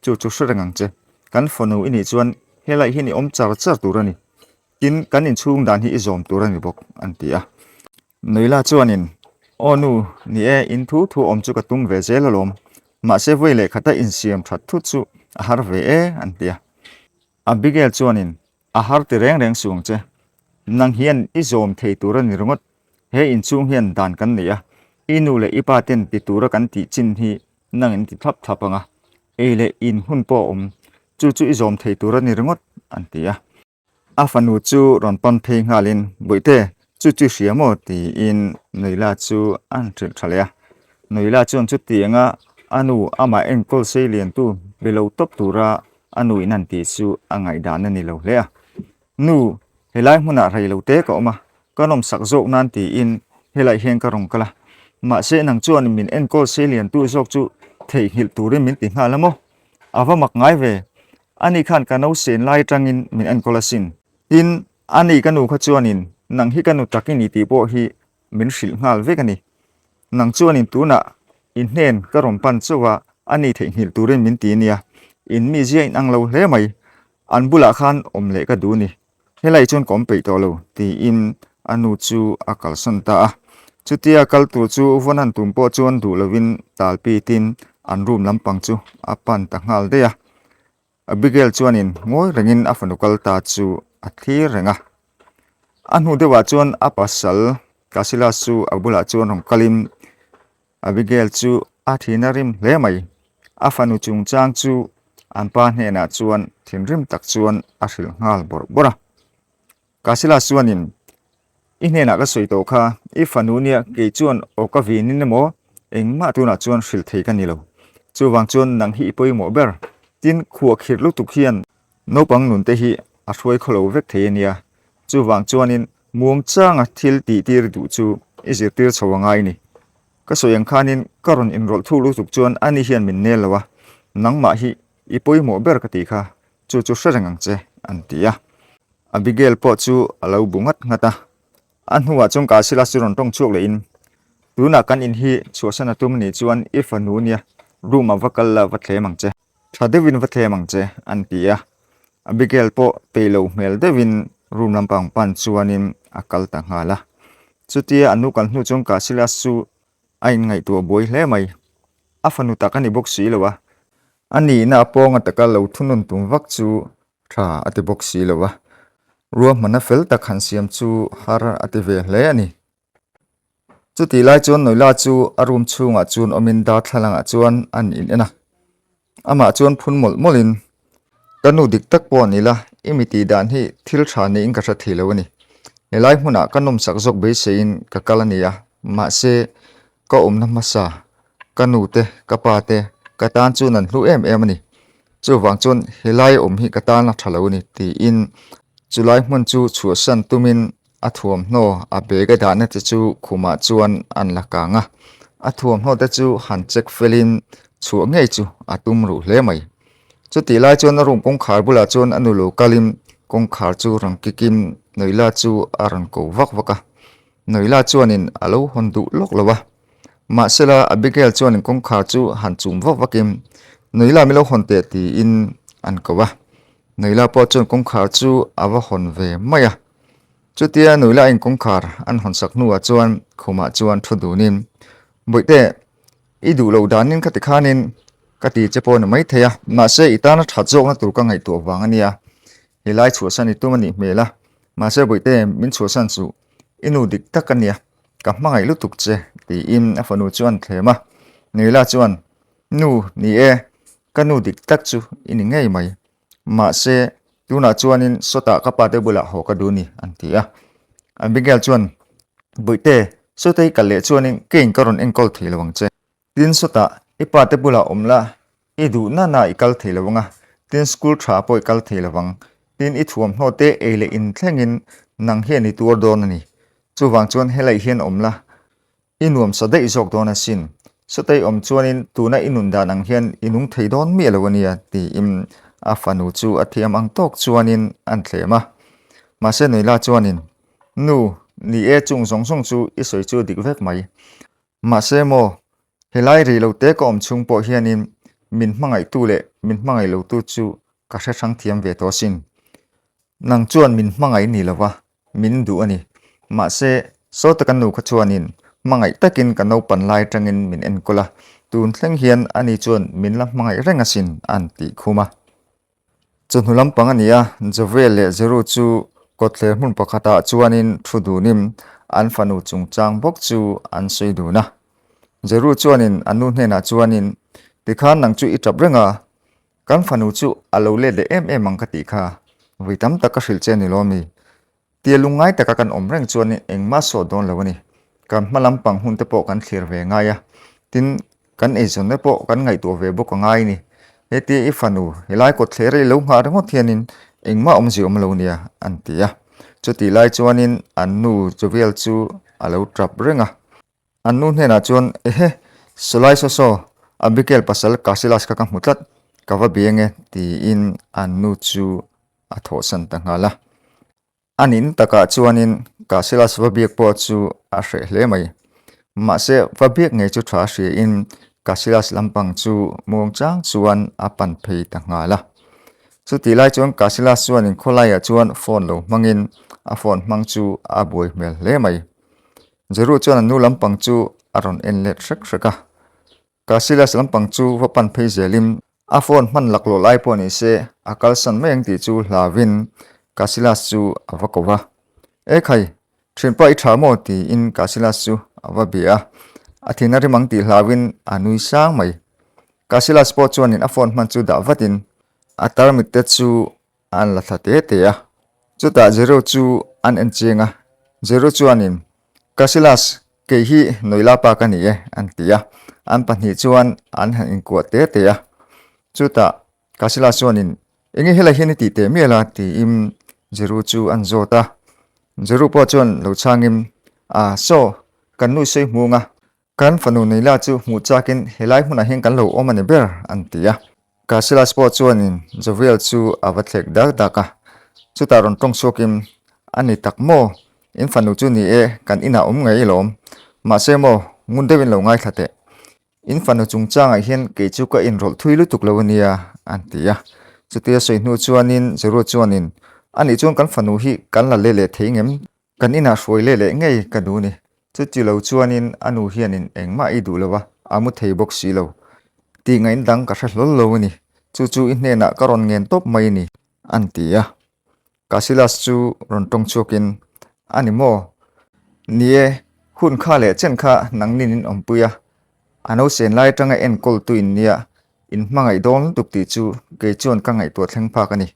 Chu chu hre reng ang che, kan fanu i nih chuan helai hian i awm char char tur a ni. Tin, kan inchhung dan hi i zawm tur a ni bawk, an ti a. Nuila chuanin, Aw nu, ni e, in thu thu awm chu ka tum ve zel alawm. Mahse vawi leh khata insiam that thut chu a har ve e, an ti a. Abigail chuanin, A har ti reng reng suh ang che. Nang hian i zawm thei tur a ni ringawt. He inchhung hian dan kan nei a, i nu leh i pa ten ti tura kan tih chin hi nangin ti thlap thlap ang a. Ei leh in hun pawh a awm, chu chu i zawm thei tur a ni ringawt, an ti a. A fanu chu rawn pan phei nghalin, Bawihte, chu chu i hria maw? tiin Nuila chu a han hrilh tha leh a. Nuila chuan chutianga a nu amah enkawl sei liantu be lo tawp tura a nu in an tih chu a ngaihdan a ni lo hle a. Nu, helai hmunah rei lo te ka awm a, ka nawmsak zawk nan tiin helai hian ka rawn kal a. Mahse nang chuan min enkawl sei liantu zawk chu theihnghilh turin min ti nghal a maw? A va mak ngai ve, Ani khan ka no sen lai atangin min enkawl asin. Tin, ani ka nu kha chuanin nang hi ka nu tak i ni tih pawh hi min hrilh nghal vek a ni. Nang chuanin tunah i hnen ka rawn pan chauh a, ani theihnghilh turin min ti ania. In mizia in ang lo hle mai. An bulah khan awm leh ka duh ni. Helai chuan ka awm peih tawh lo, tiin a nu chu a kalsan ta a. Chutia kal tur chu vawn tum pawh chuan duh lovin tal pitin an room lampang chu a pan ta nghal daih a. Abigail chuanin ngawi rengin a fanu kal ta chu a thlir reng a. A hnu deuhah chuan a pasal Kasilas chu a bulah chuan rawn kalin Abigail chu a thin a rim hle mai. A fanu chungchang chu an pa hnenah chuan thinrim tak chuan a hrilh nghal bawrh bawrh a. Kasilas chuanin, I hnenah ka sawi tawh kha, i fanu nia kei chuan aw ka vinin emaw engmah tunah chuan hrilh thei ka ni lo. Chuvang chuan nang hi i pawimawh ber. Tin, khuahkhirh lutuk hian naupang nunte hi a hruai khaw lo vek thei a nia. Chuvang chuanin Muangchanga thil tihtir duh chu i zirtir chho a ngai ni. Ka sawi ang khanin ka rawn inrawlh thuk lutuk chuan ani hian min nel lo a, nangmah hi i pawimawh ber ka tih kha, chu chu hre reng ang che, an ti a. Abigail pawh chu a lo bu nghat nghat a. A hnuah chuan Kasilas chu rawn tawng chhuak lehin, Tunah kan in hi chhuahsan a tum nih chuan i fanu nia room ah va kal la va thlem ang che. Tha deuhin va thlem ang che, an ti a. Abigail pawh peih lo hmel deuhin room lampang pan chuanin a kal ta nghal a. Chutia an nu kal hnu chuan Kasilas chu a inngaihtuah buai hle mai. A fanu tak a ni bawk si lo a. A nihna a pawnga taka lo thunun tum vak chu tha a ti bawk si lo a. Ruahmanna fel tak han siam chu har a ti ve hle a ni. Chutih lai chuan Noila chu a room chhungah chuan awmin darthlalangah chuan an in en a. Amah chuan phun mawlh mawlhin, Ka nu dik tak pawh ni la, i mi tih dan hi thil tha niin ka hre thei lo a ni. Helai hmunah ka nawmsak zawk beiseiin ka kal a ni a, mahse ka awmna hmasa, ka nu te, ka pa te, ka tan chuan an hlu em em a ni. Chuvang chuan helai awm hi ka tan a tha lo a ni tiin chulai hmun chu chhuahsan tumin A thuamhnaw a bag a dahna te chu khumah chuan an la kang a, a thuamhnaw te chu han check felin chhuah ngei chu a tum ruh hle mai. Chutih lai chuan a room kawngkhar bulah chuan a nu lo kalin kawngkhar chu rawn kikin Noila chu a rawn ko vak vak a, Noila chuanin a lo hawn duh lawk lo a, mahsela Abigail chuanin kawngkhar chu han chum vak vakin Noila min lo hawn teh tiin an ko a, Noila pawh chuan kawngkhar chu a va hawn ve mai a. Chutia Nuila in kawngkhar an hawn sak hnuah chuan khumah chuan thu dunin, Bawihte, i duh loh danin ka ti khanin ka ti che pawh ni maithei a, mahse i tana that zawkna tur ka ngaihtuah vang a nia, helai chhuahsan i tum a nih hmel a, mahse Bawihte, min chhuahsan suh, i nu dik tak a nia, ka hmangaih lutuk che, tiin a fanu chu an thlem a. Nuila chuan, Nu, ni e, ka nu dik tak chu i ni ngei mai. Mahse, tunah chuanin sawtah ka pate bulah haw ka duh ni, an ti a. Abigail chuan, Bawihte, sawta i kal leh chuanin keiin ka rawn enkawl thei lo ang che. Tin, sawtah i pate bulah awm la, i duh nana i kal thei lo ang a, tin school tha pawh i kal thei lo vang. Tin, i thuamhnaw te ei leh in thlengin nang hian i tuar dawn a ni. Chuvang chuan helai hian awm la, I nuam sa daih zawk dawn asin. Sawtei awm chuanin tuna i nun dan ang hian i nung thei dawn miah lo ania tiin a fanu chu a thiam ang tawk chuanin an thlem a. Mahse Noila chuanin, Nu, ni e chung zawng zawng chu i sawi chu dik vek mai. Mahse maw, helai rih lo te ka awm chhung pawh hianin min hmangaihtu leh min hmangaih lotu chu ka hre hrang thiam ve tawh asin. Nang chuan min hmangaih ni lova, min duh a ni. Mahse, sawta ka nu kha chuanin hmangaih takin ka naupan lai atangin min enkawl a, tun thleng hian ani chuan min la hmangaih reng asin an tih khum a. Chawhnu lampang a ni a, Jovel leh Jeru chu kawtthler hmun pakhatah chuanin thu dunin an fanu chungchang bawk chu an sawi dun a. Jeru chuanin a nu hnenah chuanin, Tikhan nang chu i tap reng a, Kan fanu chu a lo let leh em em ang ka tih kha, vui tam tak ka hrilh che a ni lawm mi? Tia lungngai taka kan awm reng chuan engmah sawt dawn lo a ni. Kan hma lampang hun te pawh kan thlir ve ngai a, tin kan eizawnna pawh kan ngaihtuah ve bawk a ngai a ni. Hetia i fanu helai kawt thler a i lo nghah ringawt hianin engmah awmzia awm lo nia an ti a. Chutih lai chuanin an nu Jovial chu a lo tap reng a. An nu hnenah chuan, Ehe, Sawlai saw saw, Abigail pasal Cassilas kha ka hmu tlat, ka va biang e, tiin an nu chu a thawhsan ta nghal a. A nin takah chuanin Cassilas va biak pawh chu a hreh hle mai. Mahse, va biak ngei chu tha hriain Cassilas lampang chu muangchang chuan a pan phei ta nghal a. Chutih lai chuan Cassilas chuanin khawlaiah chuan phone lo hmangin a phone hmang chu a buai hmel hle mai. Jeru chuan a nu lampang chu a rawn en let hrek hrek a. Casillas lampang chu va pan phei zelin a phone hman laklawh lai pawh ni se a kalsan mai ang tih chu hlauhin Casillas chu a va ko va. E khai, thianpa i tha maw? tiin Casillas chu a va bia a. A thin a rim ang tih hlauhin a nui sang mai. Casillas pawh chuanin a phone hman chu dah vatin a tarmit te chu An la thla te te a. Chutah Jeru chu an en chiang a, Jeru chuanin, Casillas, kei hi Noila pa ka ni e, an ti a. An pahnih chuan an han inkuah te te a. Chutah Casillas chuanin, Enge helai hian i tih teh mial a? tiin Jeru chu an zawt a. Jeru pawh chuan lo chhangin, A, saw, kan nu sawi hmung a. Kan fanu Neila chu hmuh chakin helai hmunah hian kan lo awm a ni ber, an ti a. Casillas pawh chuanin Jovial chu a va thlek dak dak a, chutah rawn tawng chhuakin, A ni tak maw? In fanu chu ni e, kan inah awm ngei alawm. Mahse maw, ngun deuhin lo ngaithla teh. In fanu chungchangah hian kei chu ka inrawlh thui lutuk lo a nia, an ti a. Chutia sawi hnu chuanin Jeru chuanin, A nih chuan kan fanu hi kan la let leh thei ngem? Kan inah hruai leh leh ngei ka duh ni. Chuti lo chuanin a nu hianin engmah i duh lo a, a mu thei bawk si lo. Tih ngaihna dang ka hre hlawl lo a ni. Chu chu i hnenah ka rawn ngen tawp mai a ni, an ti a. Casillas chu rawn tawng chhuakin, A ni maw? Ni e, hun kha leh chen kha nangnin in awmpui a, a nausen lai atanga enkawltu in nia, in hmangaih dawn lutuk tih chu kei chuan ka ngaihtuah thleng phak a ni.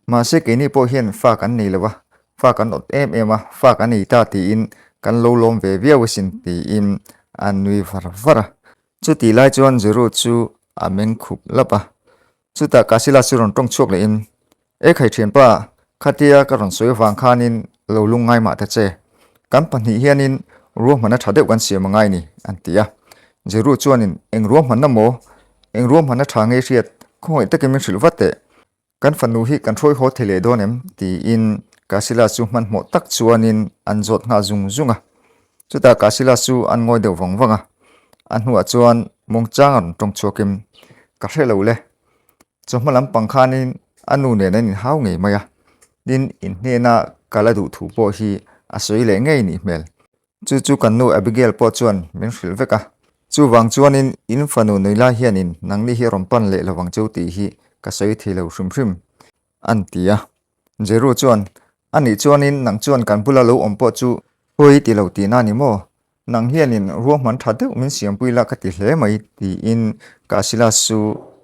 Mahse keini pawh hian fa kan nei lo a, fa kan awt em em a, fa kan ei ta tiin kan lo lawm ve viau asin tiin a nui var var a. Chutih lai chuan Jeru chu a meng khup lap a, Chutah Casillas chu rawn tawng chhuak lehin, E khai thianpa, khatia ka rawn sawi avang khanin lo lung ngai mah ta che. Kan pahnih hianin ruahmanna tha deuh kan siam a ngai ni, an ti a. Jeru chuanin, Eng ruahmanna maw? Eng ruahmanna tha ngei hriat? Khawngaih takin min hrilh vat teh. Kan fanu hi kan hruai haw thei leh dawn em? tiin Casillas chu hmanhmawh tak chuanin an zawt nghal zung zung a. Chutah Casillas chu an ngawi deuh vang vang a, a hnuah chuan Mawngchang a rawn tawng chhuakin, Ka hre lo le, chawhma lampang khanin a nu nen an inhau ngei mai a, tin in hnena kal a duh thu pawh hi a sawi leh ngei nih hmel. Chu chu kan nu Abigail pawh chuan min hrilh vek a, chuvang chuanin in fanu nui lai hianin nangni hi rawn pan leh lovang cheu tih hi ka sawi thei lo hrim hrim, an ti a. Jeru chuan, A nih chuanin nang chuan kan bula lo awm pawh chu pawi ti lo tihna a ni maw? Nang hianin ruahman tha deuh min siampui la ka ti hle mai, tiin Casillas chu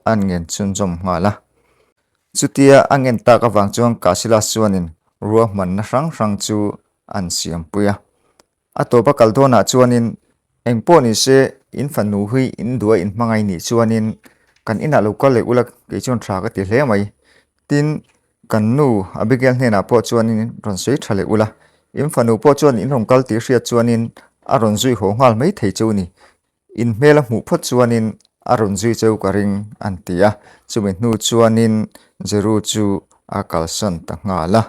a ngen chhunzawm nghal a. Chutia a ngen tak avang chuan Casillas chuanin ruahmanna hrang hrang chu an siampui a. A tawp a kal dawnah chuanin eng pawh ni se in fanu hi in duh a in hmangaih nih chuanin kan inah lo kal leh ula kei chuan tha ka ti hle mai. Tin, kan nu Abigail hnenah pawh chuanin rawn sawi tha leh ula, in fanu pawh chuan in rawn kal tih hriat chuanin a rawn zui haw nghal mai thei cheu ni. In hmel a hmuh phawt chuanin a rawn zui cheu ka ring an ti a, chumi hnu chuanin Jeru chu a kalsan ta nghal a.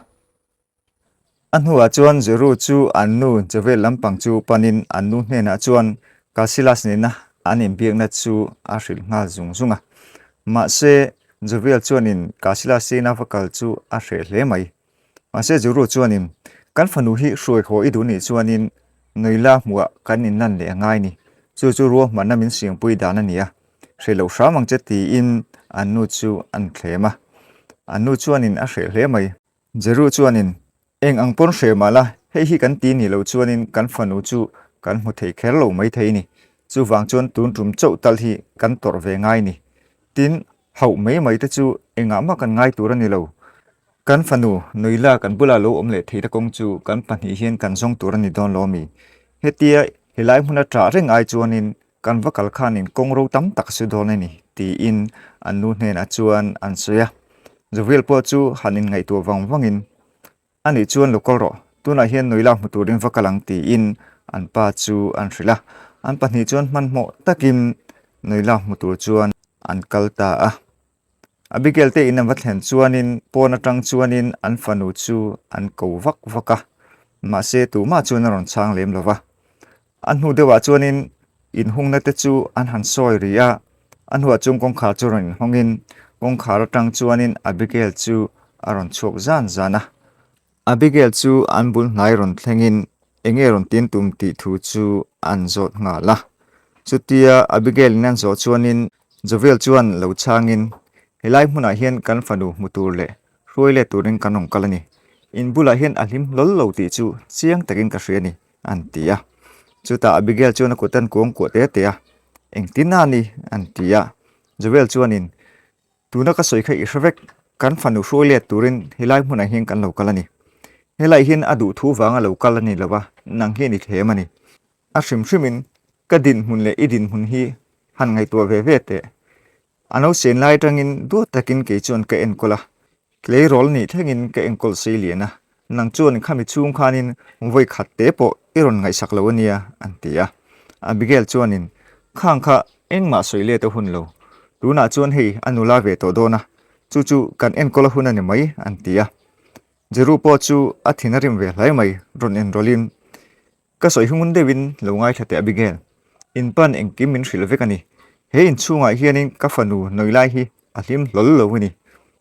A hnuah chuan Jeru chu an nu Jovel lampang chu panin an nu hnenah chuan Casillas nena an inbiakna chu a hrilh nghal zung zung a. Mahse, Jovel chuanin Casillas ina va kal chu a hreh hle mai. Mahse, Jeru chuanin, Kan fanu hi hruai haw i duh nih chuanin Noila hmuhah kan inlan leh a ngai ni. Chu chu ruahmanna min siampui dan a ni a, hreh loh hram ang che tiin an nu chu an thlem a. An nu chuanin a hreh hle mai. Jeru chuanin, Eng ang pawn hre mah la, hei hi kan ti nih loh chuanin kan fanu chu kan hmu thei kher lo mai thei ni. Chuvang chuan tun tum chauh tal hi kan tawrh ve ngai ni. Tin, hauh mai mai te chu engah mah kan ngai tur a ni lo. Kan fanu, Noila kan bulah lo awm leh theihna kawng chu kan pahnih hian kan zawng tur a ni dawn lo mi. Hetia helai hmuna ṭah reng ai chuanin Kan va kal khanin kawng ro tam tak a su dawn a ni, tiin an nu hnenah chuan an sawi a. Jovial pawh chu han inngaihtuah vang vangin, A nih chuan lo kal rawh, tunah hian Noila hmu turin va kal ang, tiin an pa chu an hrilh a. An pahnih chuan hmanhmawh takin Noila hmu tur chuan an kal ta a. Abigail te in an va thlen chuanin pawn atang chuanin an fanu chu an ko vak vak a, mahse tumah chuan a rawn chhang lem lo va. A hnu deuhah chuanin inhungna te chu an han sawi ri a, a hnuah chuan kawngkhar chu rawn inhawngin kawngkhar atang chuanin Abigail chu a rawn chhuak zan zan a. Abigail chu an bul hnai rawn thlengin eng nge rawn tin tum tih thu chu an zawt nghal a. Chutia Abigail in an zawh chuanin Jovial chuan lo chhangin, Helai hmunah hian kan fanu hmu tur leh hruai let turin kan rawn kal a ni. In bulah hian a hlim hlawl lo tih chu chiang takin ka hria a ni, an ti a. Chutah Abigail chuan a kut an kuang kuah te te a, Engtin a ni? an ti a. Jovial chuanin, Tuna ka sawi kha i hre vek, kan fanu hruai let turin helai hmunah hian kan lo kal a ni. Helai hian a duh thu vanga lo kal a ni lo va, nang hian i thlem a ni. A hrim hrimin ka dinhmun leh i dinhmun hi han ngaihtuah ve ve teh. A nausen lai atangin duat takin kei chuan ka enkawl a, tleirawl nih thlengin ka enkawl sei lian a, Nang chuan khami chhung khanin vawi khat te pawh i rawn ngaihsak lo a nia, an ti a. Abigail chuanin, Khang kha engmah sawi let a hun lo. Tunah chuan hei a nula ve tawh dawn a, chu chu kan enkawl a hun a ni mai, an ti a. Jeru pawh chu a thin a rim ve hlai mai, rawn enrawlhin, Ka sawi hi ngun deuhin lo ngaithla teh Abigail. In pan engkim min hrilh vek a ni. He inchhungah hianin ka fanu nawi lai hi a hlim hlawl lo a ni.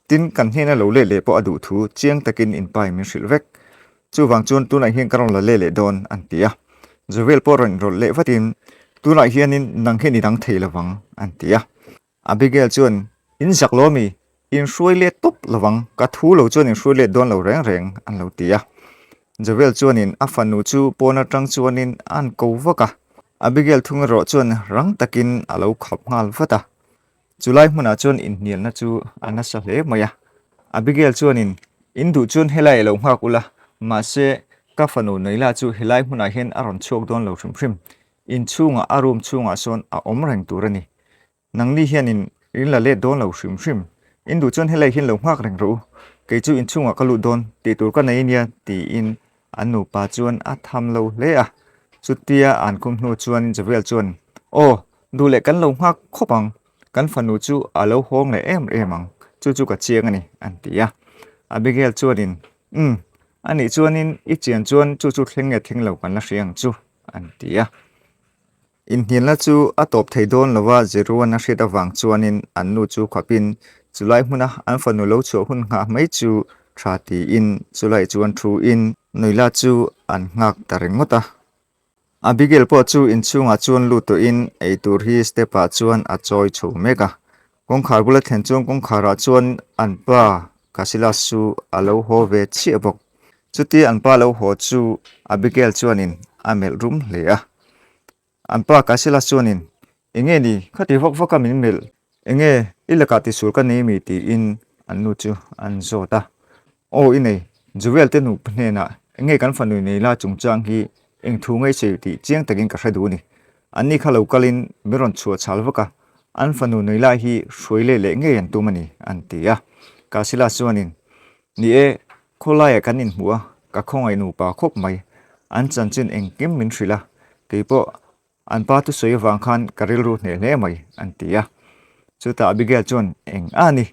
Tin, kan hnena lo let leh pawh a duh thu chiang takin in pa in min hrilh vek. Chuvang chuan tunah hian ka rawn la let leh dawn an ti a. Joel pawh rawn inrawlh leh vatin, Tunah hianin nang hian i dang thei lovang an ti a. Abigail chuan, In zak lo mi? Inhruai let tawp lovang, ka thu lo chuan inhruai let dawn lo reng reng, an lo ti a. Joel chuanin a fanu chu pawn atang chuanin an ko vak a, Abigail thung erawh chuan rang takin a lo khap nghal vat a. Chulai hmunah chuan inhnialna chu a nasa hle mai a. Abigail chuanin, In duh chuan helai a lo nghak ula, mahse ka fanu Noela chu helai hmunah hian a rawn chhuak dawn lo hrim hrim. Inchhungah a room chhungah sawn a awm reng tur a ni. Nangni hianin in la let dawn lo hrim hrim. In duh chuan helai hian lo nghak reng rawh u. Kei chu inchhungah ka lut dawn tih tur ka nei nia tiin an nupa chuan a tham lo hle a. Chutia an khum hnu chuan Javier chuan, Aw, duh leh kan lo nghak khawp ang. Kan fanu chu a lo hawng leh em em ang. Chu chu ka chiang a ni, an ti a. Abigail chuanin, Umm, anih chuanin i chian chuan chu chu thleng nge thleng lo kan la hria ang chu, an ti a. Inhnialna chu a tawp thei dawn lo a, Jeruan a hriat avang chuanin an nu chu khapin chulai hmuna an fanu lo chhuah hun nghah mai chu tha tiin chulai chuan thuin Noela chu an nghak ta ringawt a. Abigail pawh chu inchhungah chuan lut tawhin eitur hi step ah chuan a chawi chho mek a. Kawngkhar bula thlen chuan kawngkharah chuan an pa Casillas chu a lo haw ve chiah bawk. Chutia an pa lo haw chu Abigail chuanin a melh rum hle a. An pa Casillas chuanin, Enge ni, khati vak vaka min melh, enge i lakah tisual ka nei mi? tiin an nu chu an zawt a. Aw i nei, Joel te nupa hnenah enge kan fanu nei la chungchang hi eng thu ngei sawi tih chiang takin ka hre duh a ni. Anni kha lo kalin min rawn chhuah chhal vak a, an fanu nei lai hi hruai leh leh ngei an tum a ni, an ti a. Casillas chuanin, Ni e, khawlaiah kan inhmuh a, ka khawngaih nupa khawp mai. An chanchin engkim min hrilh a, keipawh an pa thusawi avang khan ka rilru hneh hle mai, an ti a. Chutah Abigail chuan, Eng a ni?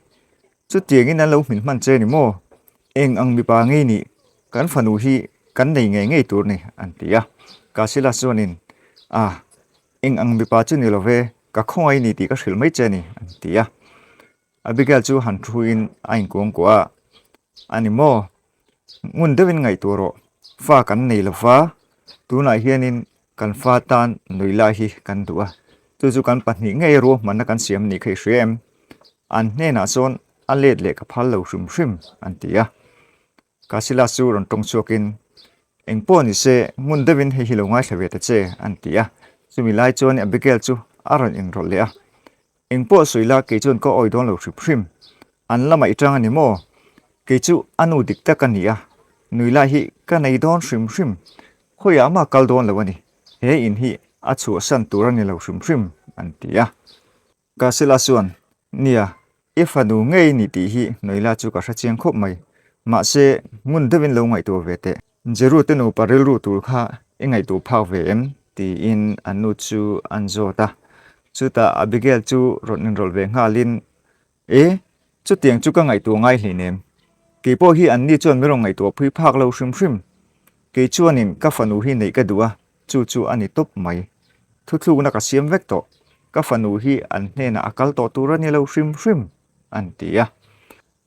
Chutiangin an lo hmin hman che ni maw? Eng ang mipa ngei nih? Kan fanu hi kan nei ngei ngei tur ni, an ti a. Casillas chuanin, A, eng ang mipa chu ni lo ve, ka khawngaih ni tih ka hrilh mai che ni, an ti a. Abigail chu han thuin a inkuangkuah a, A ni maw? Ngun deuhin ngaihtuah rawh, fa kan nei lo va, tunah hianin kan fa tan nui lai hi kan duh a, chu chu kan pahnih ngei ruahmanna kan siam nih kha i hria em? An hnenah chuan a let leh ka phal lo hrim hrim, an ti a. Casillas chu rawn tawng chhuakin, Eng pawh ni se, ngun deuhin hei hi lo ngaithla ve ta che, an ti a. Chumi lai chuan Abigail chu a rawn inrawlh leh a, Eng pawh sawi la, kei chuan ka awi dawn lo hrim hrim. An lamah i tang a ni maw? Kei chu a nu dik tak a ni a, nui lai hi ka nei dawn hrim hrim. Khawiah mah kal dawn lo a ni. He in hi a chhuahsan tur a ni lo hrim hrim, an ti a. Casilla chuan, Nia, i fanu ngei ni tih hi Noela chu ka hre chiang khawp mai. Mahse, ngun deuhin lo ngaihtuah ve teh. Jeru te nupa rilru tur kha i ngaihtuah phak ve em? tiin an nu chu an zawt a. Chutah Abigail chu rawn inrawlh ve nghalin, E, chutiang chu ka ngaihtuah ngai hleinem. Kei pawh hi anni chuan min rawn ngaihtuah phui phak lo hrim hrim. Kei chuanin ka fanu hi neih ka duh a, chu chu a ni tawp mai. Thuthlukna ka siam vek tawh. Ka fanu hi an hnenah a kal tawh tur a ni lo hrim hrim, an ti a.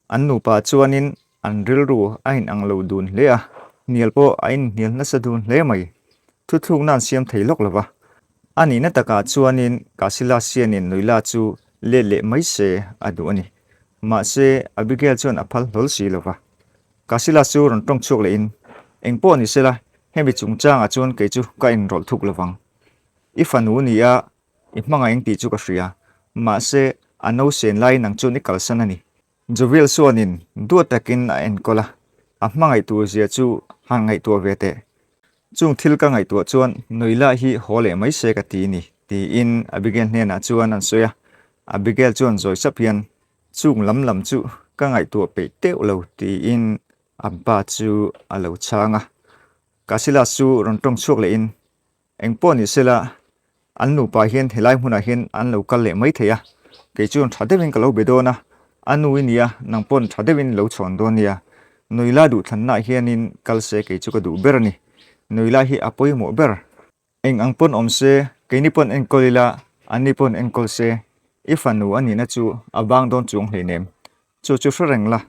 An nupa chuanin an rilru a inang lo dun hle a, hnial pawh a inhnial nasa dun hle mai. Thuthlukna an siam thei lawk lo va. A nihna takah chuanin Casillas hianin Noela chu let leh mai se a duh a ni. Mahse, Abigail chuan a phal hlawl si lo va. Casillas chu rawn tawng chhuak lehin, Eng pawh ni sela, hemi chungchangah chuan kei chu ka inrawlh thuk lo vang. I fanu ni a, I hmangaih ang tih chu ka hria, mahse a no sen laiin ang chuan i kalsan a ni. Jovial chuanin duat takin a enkawl a, a hmangaih tur zia chu han ngaihtuah ve teh. Chung thil ka ngaihtuah chuan Noela hi haw leh mai se ka ti ni, tiin Abigail hnenah chuan an sawi a. Abigail chuan zawi sap hian, Chung lam lam chu ka ngaihtuah peih teuh lo, tiin an pa chu a lo chhang a. Casillas chu rawn tawng chhuak lehin, Eng pawh ni sela, an nupa hian helai hmunah hian an lo kal leh mai thei a, kei chuan tha deuhin ka lo be dawn a, a nu i nia, nang pawn tha deuhin lo chhawn dawn nia. Nuila duhthlannaah hianin kal se kei chu ka duh ber a ni. Nuila hi a pawimawh ber. Eng ang pawn awm se, keini pawn enkawl ila, anni pawn enkawl se, i fanu a nihna chu a vang dawn chuang hleinem. Chu chu hre reng la,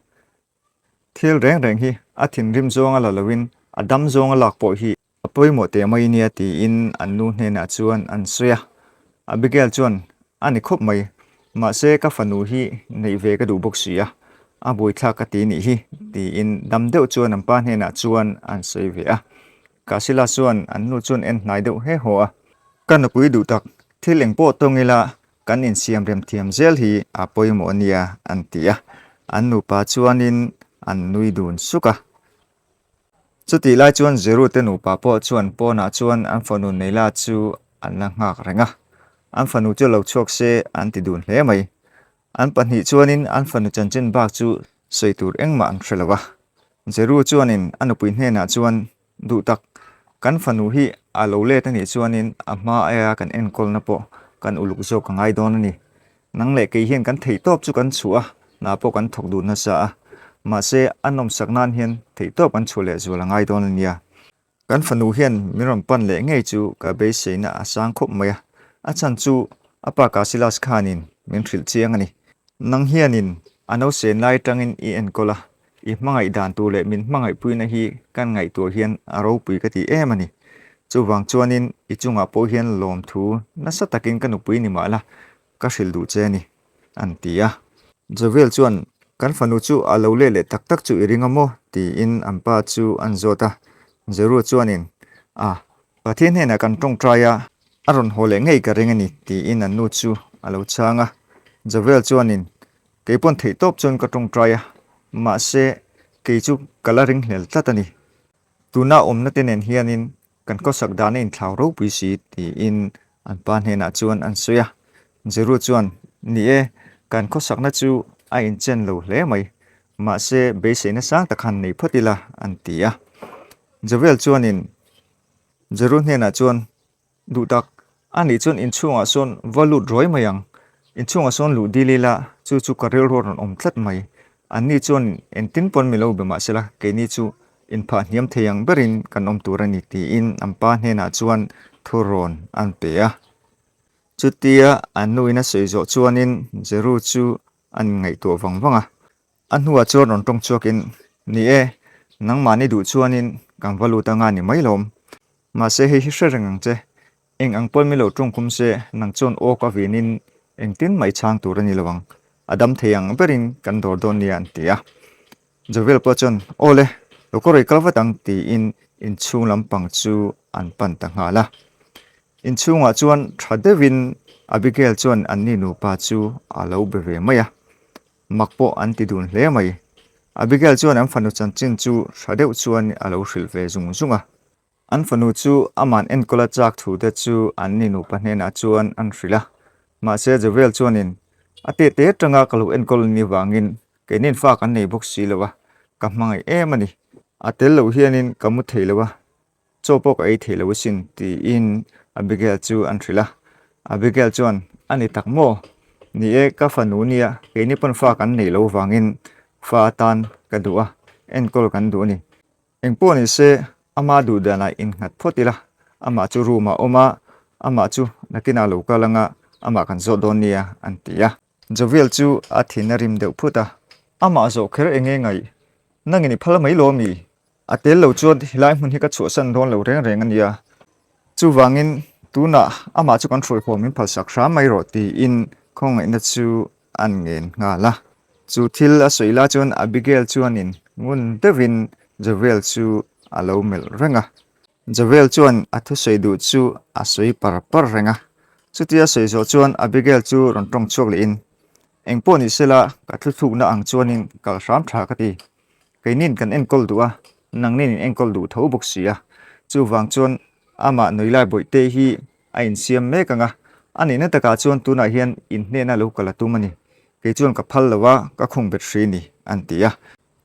Thil reng reng hi a thinrim zawnga la loin a dam zawnga lak pawh hi a pawimawh teh mai nia tiin an nu hnenah chuan an sawi a. Abigail chuan, A ni khawp mai. Mahse ka fanu hi neih ve ka duh bawk si a, a buaithlak ka ti nih hi, tiin dam deuh chuan an pa hnenah chuan an sawi ve a. Kasila chuan an nu chuan en hnai deuh he haw a. Ka nupui duh tak, thil eng pawh tawng ila kan insiam rem thiam zel hi a pawimawh a nia, an ti a. An nupa chuanin an nui dun suk a. Chutih lai chuan Zeru te nupa pawh chuan pawnah chuan an fanu Neila chu an la nghak reng a, an fanu chu lo chhuak se an ti dun hle mai. An pahnih chuanin an fanu chanchin bak chu sawi tur engmah an hre lo a. Zeru chuanin a nupui hnenah chuan, Duh tak, kan fanu hi a lo let a nih chuanin a hma aia kan enkawlna pawh kan uluk zawk a ngai dawn a ni. Nang leh kei hian kan theihtawp chu kan chhuah a, hna pawh kan thawk duh nasa a. Mahse, a nawmsak nan hian theihtawp kan chhuah leh zual a ngai dawn a nia. Kan fanu hian min rawn pan leh ngei chu ka beiseina a sang khawp mai a, a chhan chu a pa Kasilas khanin min hrilh chiang a ni. Nang hianin a nausen lai atangin i enkawl a, i hmangaih dan tur leh min hmangaihpuina hi kan ngaihtuah hian a ropui ka ti em a ni. Chuvang chuanin i chungah pawh hian lawmthu nasa takin ka nupui ni mah la, ka hrilh duh che a ni, an ti a. Jovial chuan, Kan fanu chu a lo leh leh tak tak chu i ring a maw? tiin an pa chu an zawt a. Jeru chuanin, A, Pathian hnenah kan tawngtai a, a rawn haw leh ngei ka ring a ni, tiin an nu chu a lo chhang a. Jovial chuanin, Kei pawn theih tawp chuan ka tawngtai a, mahse kei chu ka la ringhlel tlat a ni. Tuna awmna te nen hianin kan khawsak dan a inthlau ropui si tiin an pa hnenah chuan an sawi a. Jeru chuan, Ni e, kan khawsakna chu a inchen lo hle mai, mahse beiseina sang tak han nei phawt ila an ti a. Joel chuanin Jeru hnenah chuan, Duh tak, a nih chuan inchhungah sawn va lut ruai mai ang. Inchhungah sawn luh dil ila, chu chu ka rilru a rawn awm tlat mai. Anni chuan engtin pawn mi lo be mah sela, keini chu inphah hniam thei ang berin kan awm tur a ni tiin an pa hnenah chuan thurawn an pe a. Chutia an nuin a sawi zawh chuanin Jeru chu a inngaihtuah vang vang a. A hnuah chuan rawn tawng chhuakin, Ni e, nangmahni duh chuanin kan va lut anga ni mai lawm. Mahse hei hi hre reng ang che, eng ang pawn mi lo tawng kum se nang chuan aw ka vinin engtin mai chhang tur a ni lo ang, a dam thei ang berin kan dawr dawn nia an ti a. Jovial pawh chuan, Aw le, lo ka rawi kal vat ang tiin inchhung lampang chu an pan ta nghal a. Inchhungah chuan tha deuhin Abigail chuan anni nupa chu a lo be ve mai a. Mak pawh an ti dun hle mai. Abigail chuan an fanu chanchin chu hra deuh chuan a lo hrilh ve zung zung a. An fanu chu aman enkawl a chak thu te chu an ni nupa hnenah chuan an hrilh a. Mahse Jovial chuanin, A teh te atanga ka lo enkawl ni vangin keinin fa kan nei bawk si lo a, ka hmangaih em a ni. A tel loh hianin ka mu thei lo a, Chaw pawh ka ei thei lo asin, tiin Abigail chu an hrilh a. Abigail chuan, A ni tak maw? Ni e, ka fanu nia, keini pawn fa kan neih loh vangin fa atan ka duh a, enkawl kan duh a ni. Engpawh ni se, ama duh danah innghat phawt ila, amah chu room ah awm a, amah chu nakinah lo kal anga amah kan zawt dawn nia, an ti a. Jovial chu a thin a rim deuh phut a, Amah zawh kher enge ngaih? Nangin i phal mai lo ami? A tel lo chuan helai hmun hi ka chhuahsan dawn lo reng reng a nia. Chuvangin tunah amah chu kan hruaihawm min phalsak hram mai rawh tiin khawngaihna chu an ngen nghal a. Chu thil a sawi lai chuan Abigail chuanin ngun deuhin Jovial chu a lo melh reng a. Jovial chuan a thusawi duh chu a sawi par par reng a. Chutia sawi zawh chuan Abigail chu rawn tawng chhuak lehin, Engpawh ni sela ka thuthlukna ang chuanin kal hram tha ka ti. Keinin kan enkawl duh a, nangnin in enkawl duh tho bawk si a. Chuvang chuan amah Nuilai Bawihte hi a insiam mek ang a, a nihna takah chuan tunah hian in hnena lo kal a tum a ni. Kei chuan ka phal lo a, ka khung bet hri ni, an ti a.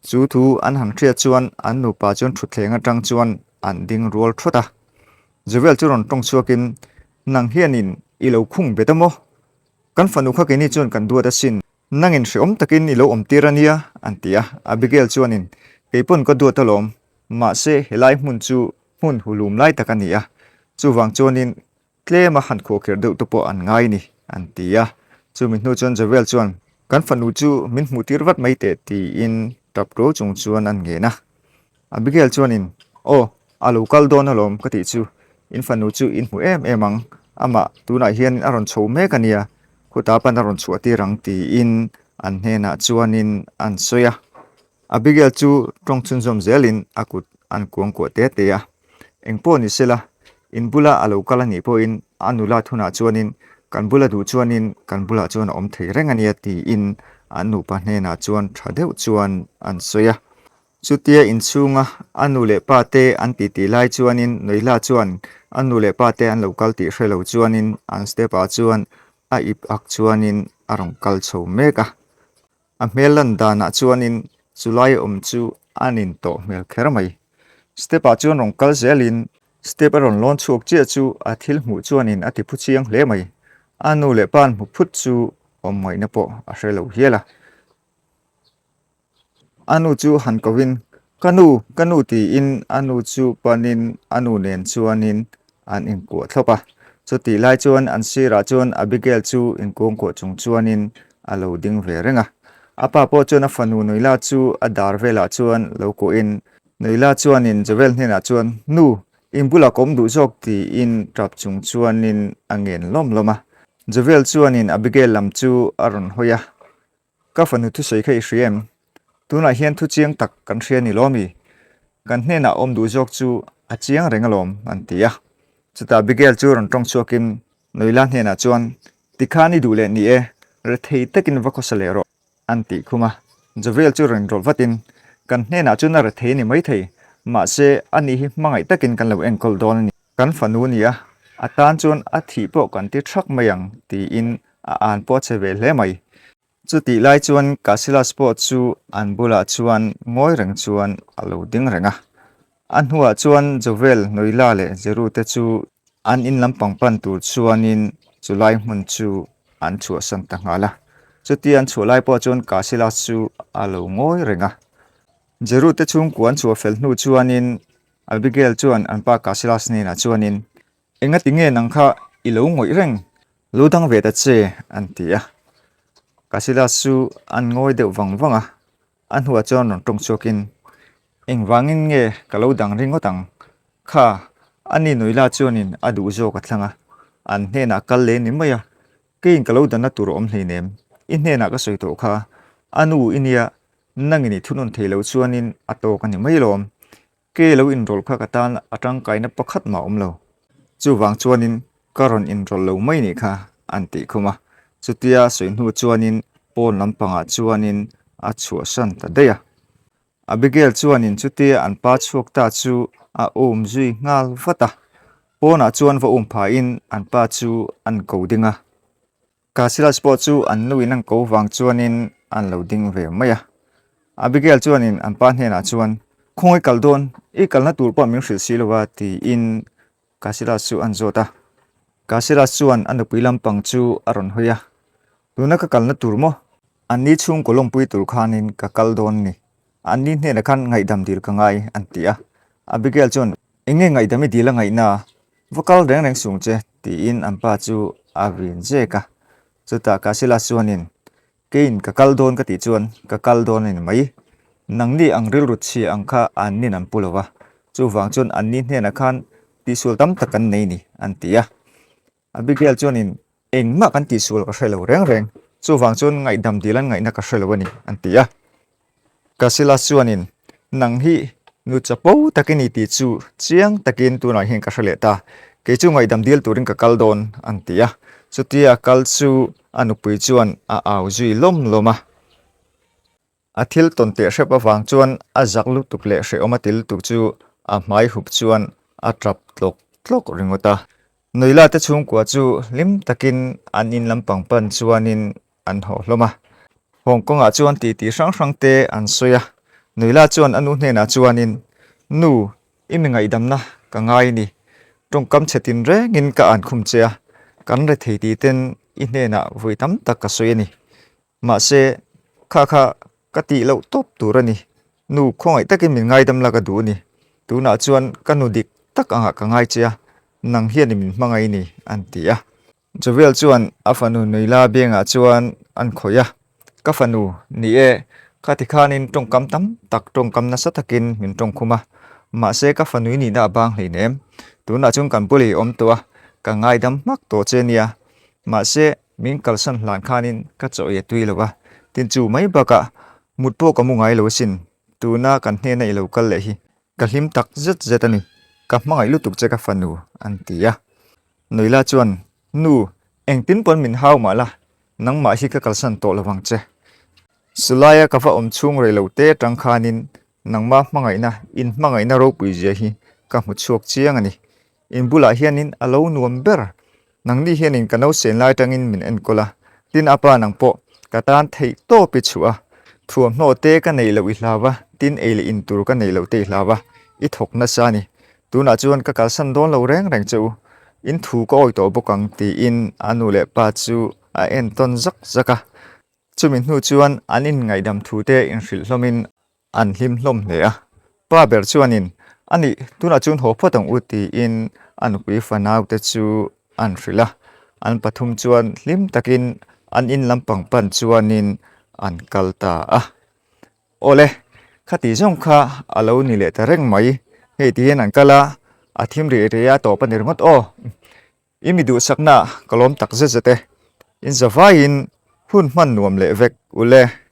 Chu thu an han hriat chuan an nupa chuan thutthleng atang chuan an ding rual thawt a. Joel chu rawn tawng chhuakin, Nang hianin i lo khung bet a maw? Kan fanu kha keini chuan kan duat asin. Nangin hreawm takin i lo awm tir a nia, an ti a. Abigail chuanin, Kei pawn ka duat alawm, mahse helai hmun chu hmun hulum lai tak a ni a, chuvang chuanin tlema han khuahkhirh deuh te pawh an ngai ni, an ti a. Chumi hnu chuan Joel chuan, Kan fanu chu min hmuh tir vat mai teh, tiin tap tuau chung chuan an ngen a. Abigail chuanin, Aw, a lo kal dawn alawm ka tih chu, in fanu chu in hmu em em ang, amah tunah hianin a rawn chho mek a nia. Khutah pan a rawn chhuah tir ang tiin an hnenah chuanin an sawi a. Abigail chu tawng chhunzawm zelin a kut an kuangkuah te te a. Eng pawh ni sela, in bula a lo kal a nih pawhin a nula thunah chuanin kan bula duh chuanin kan bulah chuan a awm thei reng a nia tiin an nupa hnenah chuan tha deuh chuan an sawi a. Chutia inchhunga a nu leh pa te an titi lai chuanin Noihla chuan a nu leh pa te an lo kal tih hre lo chuanin an step ah chuan a ip ak chuanin a rawn kal chho mek a. A hmel lan danah chuanin chulai awm chu a nin tawh hmel kher mai. Step ah chuan rawn kal zelin step a rawn lawn chhuak chiah chu a thil hmuh chuanin a ti phu chiang hle mai. A nu leh pa an hmu phut chu awm ngaihna pawh a hre lo hial a. A nu chu han kovin, Ka nu, ka nu tiin a nu chu panin a nu nen chuanin an inkuah thlawp a. Chutih lai chuan an sirah chuan Abigail chu inkuangkuah chung chuanin a lo ding ve reng a. A pa pawh chuan a fanu Noela chu a dar velah chuan lo kuahin Noela chuanin Joel hnenah chuan, Nu, in bulah ka awm duh zawk tiin tap chung chuanin a ngen lawm lawm a. Joel chuanin Abigail lam chu a rawn hawi a. Ka fanu thusawi kha i hria em? Tunah hian thu chiang tak kan hria ni lawm i? Kan hnenah awm duh zawk chu a chiang reng alawm, an ti a. Chutah Abigail chu rawn tawng chhuakin Noela hnenah chuan, Tikhan i duh leh ni e, rethei takin va khawsa leh rawh, an tih khum a. Jovial chu rawn rawlh vatin, Kan hnenah chuan a rethei a ni maithei, mahse ani hi hmangaih takin kan lo enkawl dawn a ni. Kan fanu a ni a, a tan chuan a thih pawh kan ti thak mai ang, tiin a an pawh a che ve hle mai. Chutih lai chuan Casillas pawh chu an bulah chuan ngawi reng chuan a lo ding reng a. A hnuah chuan Jovel, Noila leh Jeru te chu an in lampang pan tur chuanin chulai hmun chu an chhuahsan ta nghal a. Chutia an chhuah lai pawh chuan Casillas chu a lo ngawi reng a. Jeru te chhungkua an chhuah fel hnu chuanin Abigail chuan an pa Casillas hnenah chuanin Engati nge nang kha i lo ngawih reng? Lo dang ve ta che, an ti a. Casillas chu an ngawi deuh vang vang a, a hnuah chuan rawn tawng chhuakin, Engvangin nge ka lo dang ringawt ang? Kha, ani Noila chuanin a duh zawk a thlang a, an hnenah kal leh ni mai a, keiin ka lo danna tur a awm hleinem, i hnenah ka sawi tawh kha, a nu i nia, nangin i thunawn thei lo chuanin a tawk a ni mai lawm. Ke lo inrawlh kha ka tan a tangkaina pakhat mah awm lo. Chuvang chuanin ka rawn inrawlh lo mai nih kha an tih khum a. Chutia sawi hnu chuanin pawn lampangah chuanin a chhuahsan ta daih a. Abigail chuanin chutia an pa chhuak ta chu a um zui nghal vat a. Pawnah chuan va um phahin an pa chu an ko ding a. Casillas pawh chu an nuin an ko vang chuanin an lo ding ve mai a. Abigail chuanin an pa hnenah chuan, Khawngaih kal dawn, i kalna tur pawh min hrilh si lo a, tiin Casillas chu an zawt a. Casillas chuan a nupui lampang chu a rawn hawi a, Tuna ka kalna tur maw? Anni chhungkaw lawmpui tur khanin ka kal dawn ni. Anni hnenah khan ngaihdam dil ka ngai, an ti a. Abigail chuan, Enge ngaihdam i dil a ngaihna? Va kal reng reng sung che, tiin an pa chu a vin zek a. Chutah Casillas chuanin, Keiin ka kal dawn ka tih chuan ka kal dawn a ni mai. Nangni ang rilru chhia ang kha annin an pu lo va, chuvang chuan anni hnenah khan tihsual tam tak kan nei ni, an ti a. Abigail chuanin, Engmah kan tihsual ka hre lo reng reng, chuvang chuan ngaihdam dil an ngaihna ka hre lo a ni, an ti a. Casillas chuanin, Nang hi nu chapo tak i ni tih chu chiang takin tunah hian ka hre leh ta, kei chu ngaihdam dil turin ka kal dawn, an ti a. Chutia kal chu a nupui chuan a au zui lawm lawm a. A thil tawn teh hrep avang chuan a zak lutuk leh hrehawm a ti lutuk chu a hmai hup chuan a tap tlawk tlawk ringawt a. Nuila te chhungkua chu hlim takin an in lampang pan chuanin an haw hlawm a. Hong Kong-ah chuan titi hrang hrang te an sawi a. Nuila chuan a nu hnenah chuanin, Nu, i mi ngaihdamna ka ngai ni. Tawngkam chhe tin rengin ka an khum che a, kan rethei tih ten i hnenah vawi tam tak ka sawi a ni. Mahse, kha kha ka tih loh tawp tur a ni. Nu khawngaih takin min ngaidam la ka duh a ni. Tunah chuan ka nu dik tak angah ka ngai che a, nang hian i min hmangaih ni, an ti a. Jovial chuan a fanu Nuila biangah chuan an khawih a, Ka fanu, ni e, kha ti khanin tawngkam tam tak tawngkam nasa takin min tawngkhum a, mahse ka fanu i nihna a bang hleinem. Tunah chuan kan bul i awm tawh a, ka ngaidam hmak tawh che nia. Mahse. Min kalsan hlan khanin ka chaw ei a tui lo a, tin chu mai bakah mut pawh ka mu ngai lo asin, tuna kan hnena i lo kal leh hi ka hlim tak zet zet a ni, ka hmangaih lutuk che ka fanu an ti a. Nuila chuan, Nu, engtin pawn min hau mah la, nangmah hi ka kalsan tawh lo vang che. Sulaia ka va awm chhung rei lo te atang khanin nangmah hmangaihna, in hmangaihna ropui zia hi ka hmu chhuak chiang a ni. In bulah hianin a lo nuam ber. Nangni hianin ka nausen lai atangin min enkawl a, tin a pa nang pawh ka tan theih tawp i chhuah a, thuamhnaw te ka neih loh i hlau a, tin ei leh in tur ka neih loh te i hlau a, i thawk nasa a ni. Tunah chuan ka kalsan dawn lo reng reng che u, in thu ka awi tawh bawk ang tiin a nu leh pa chu a entawn zak zak a. Chumi hnu chuan an inngaihdam thu te inhrilh hlawmin An hlim hlawm hle a, pa ber chuanin, A nih, tunah chuan haw phawt ang u tiin a nupui fanaute chu an hrilh a. An pathum chuan hlim takin an in lampang pan chuanin an kal ta a. Awle, khati zawng kha a lo ni leh ta reng mai, hei tihian an kal a, a thim rih rih a tawp a ni ringawt aw. I mi duhsakna ka lawm tak zet zet e. In zavaiin hun hman nuam leh vek ule.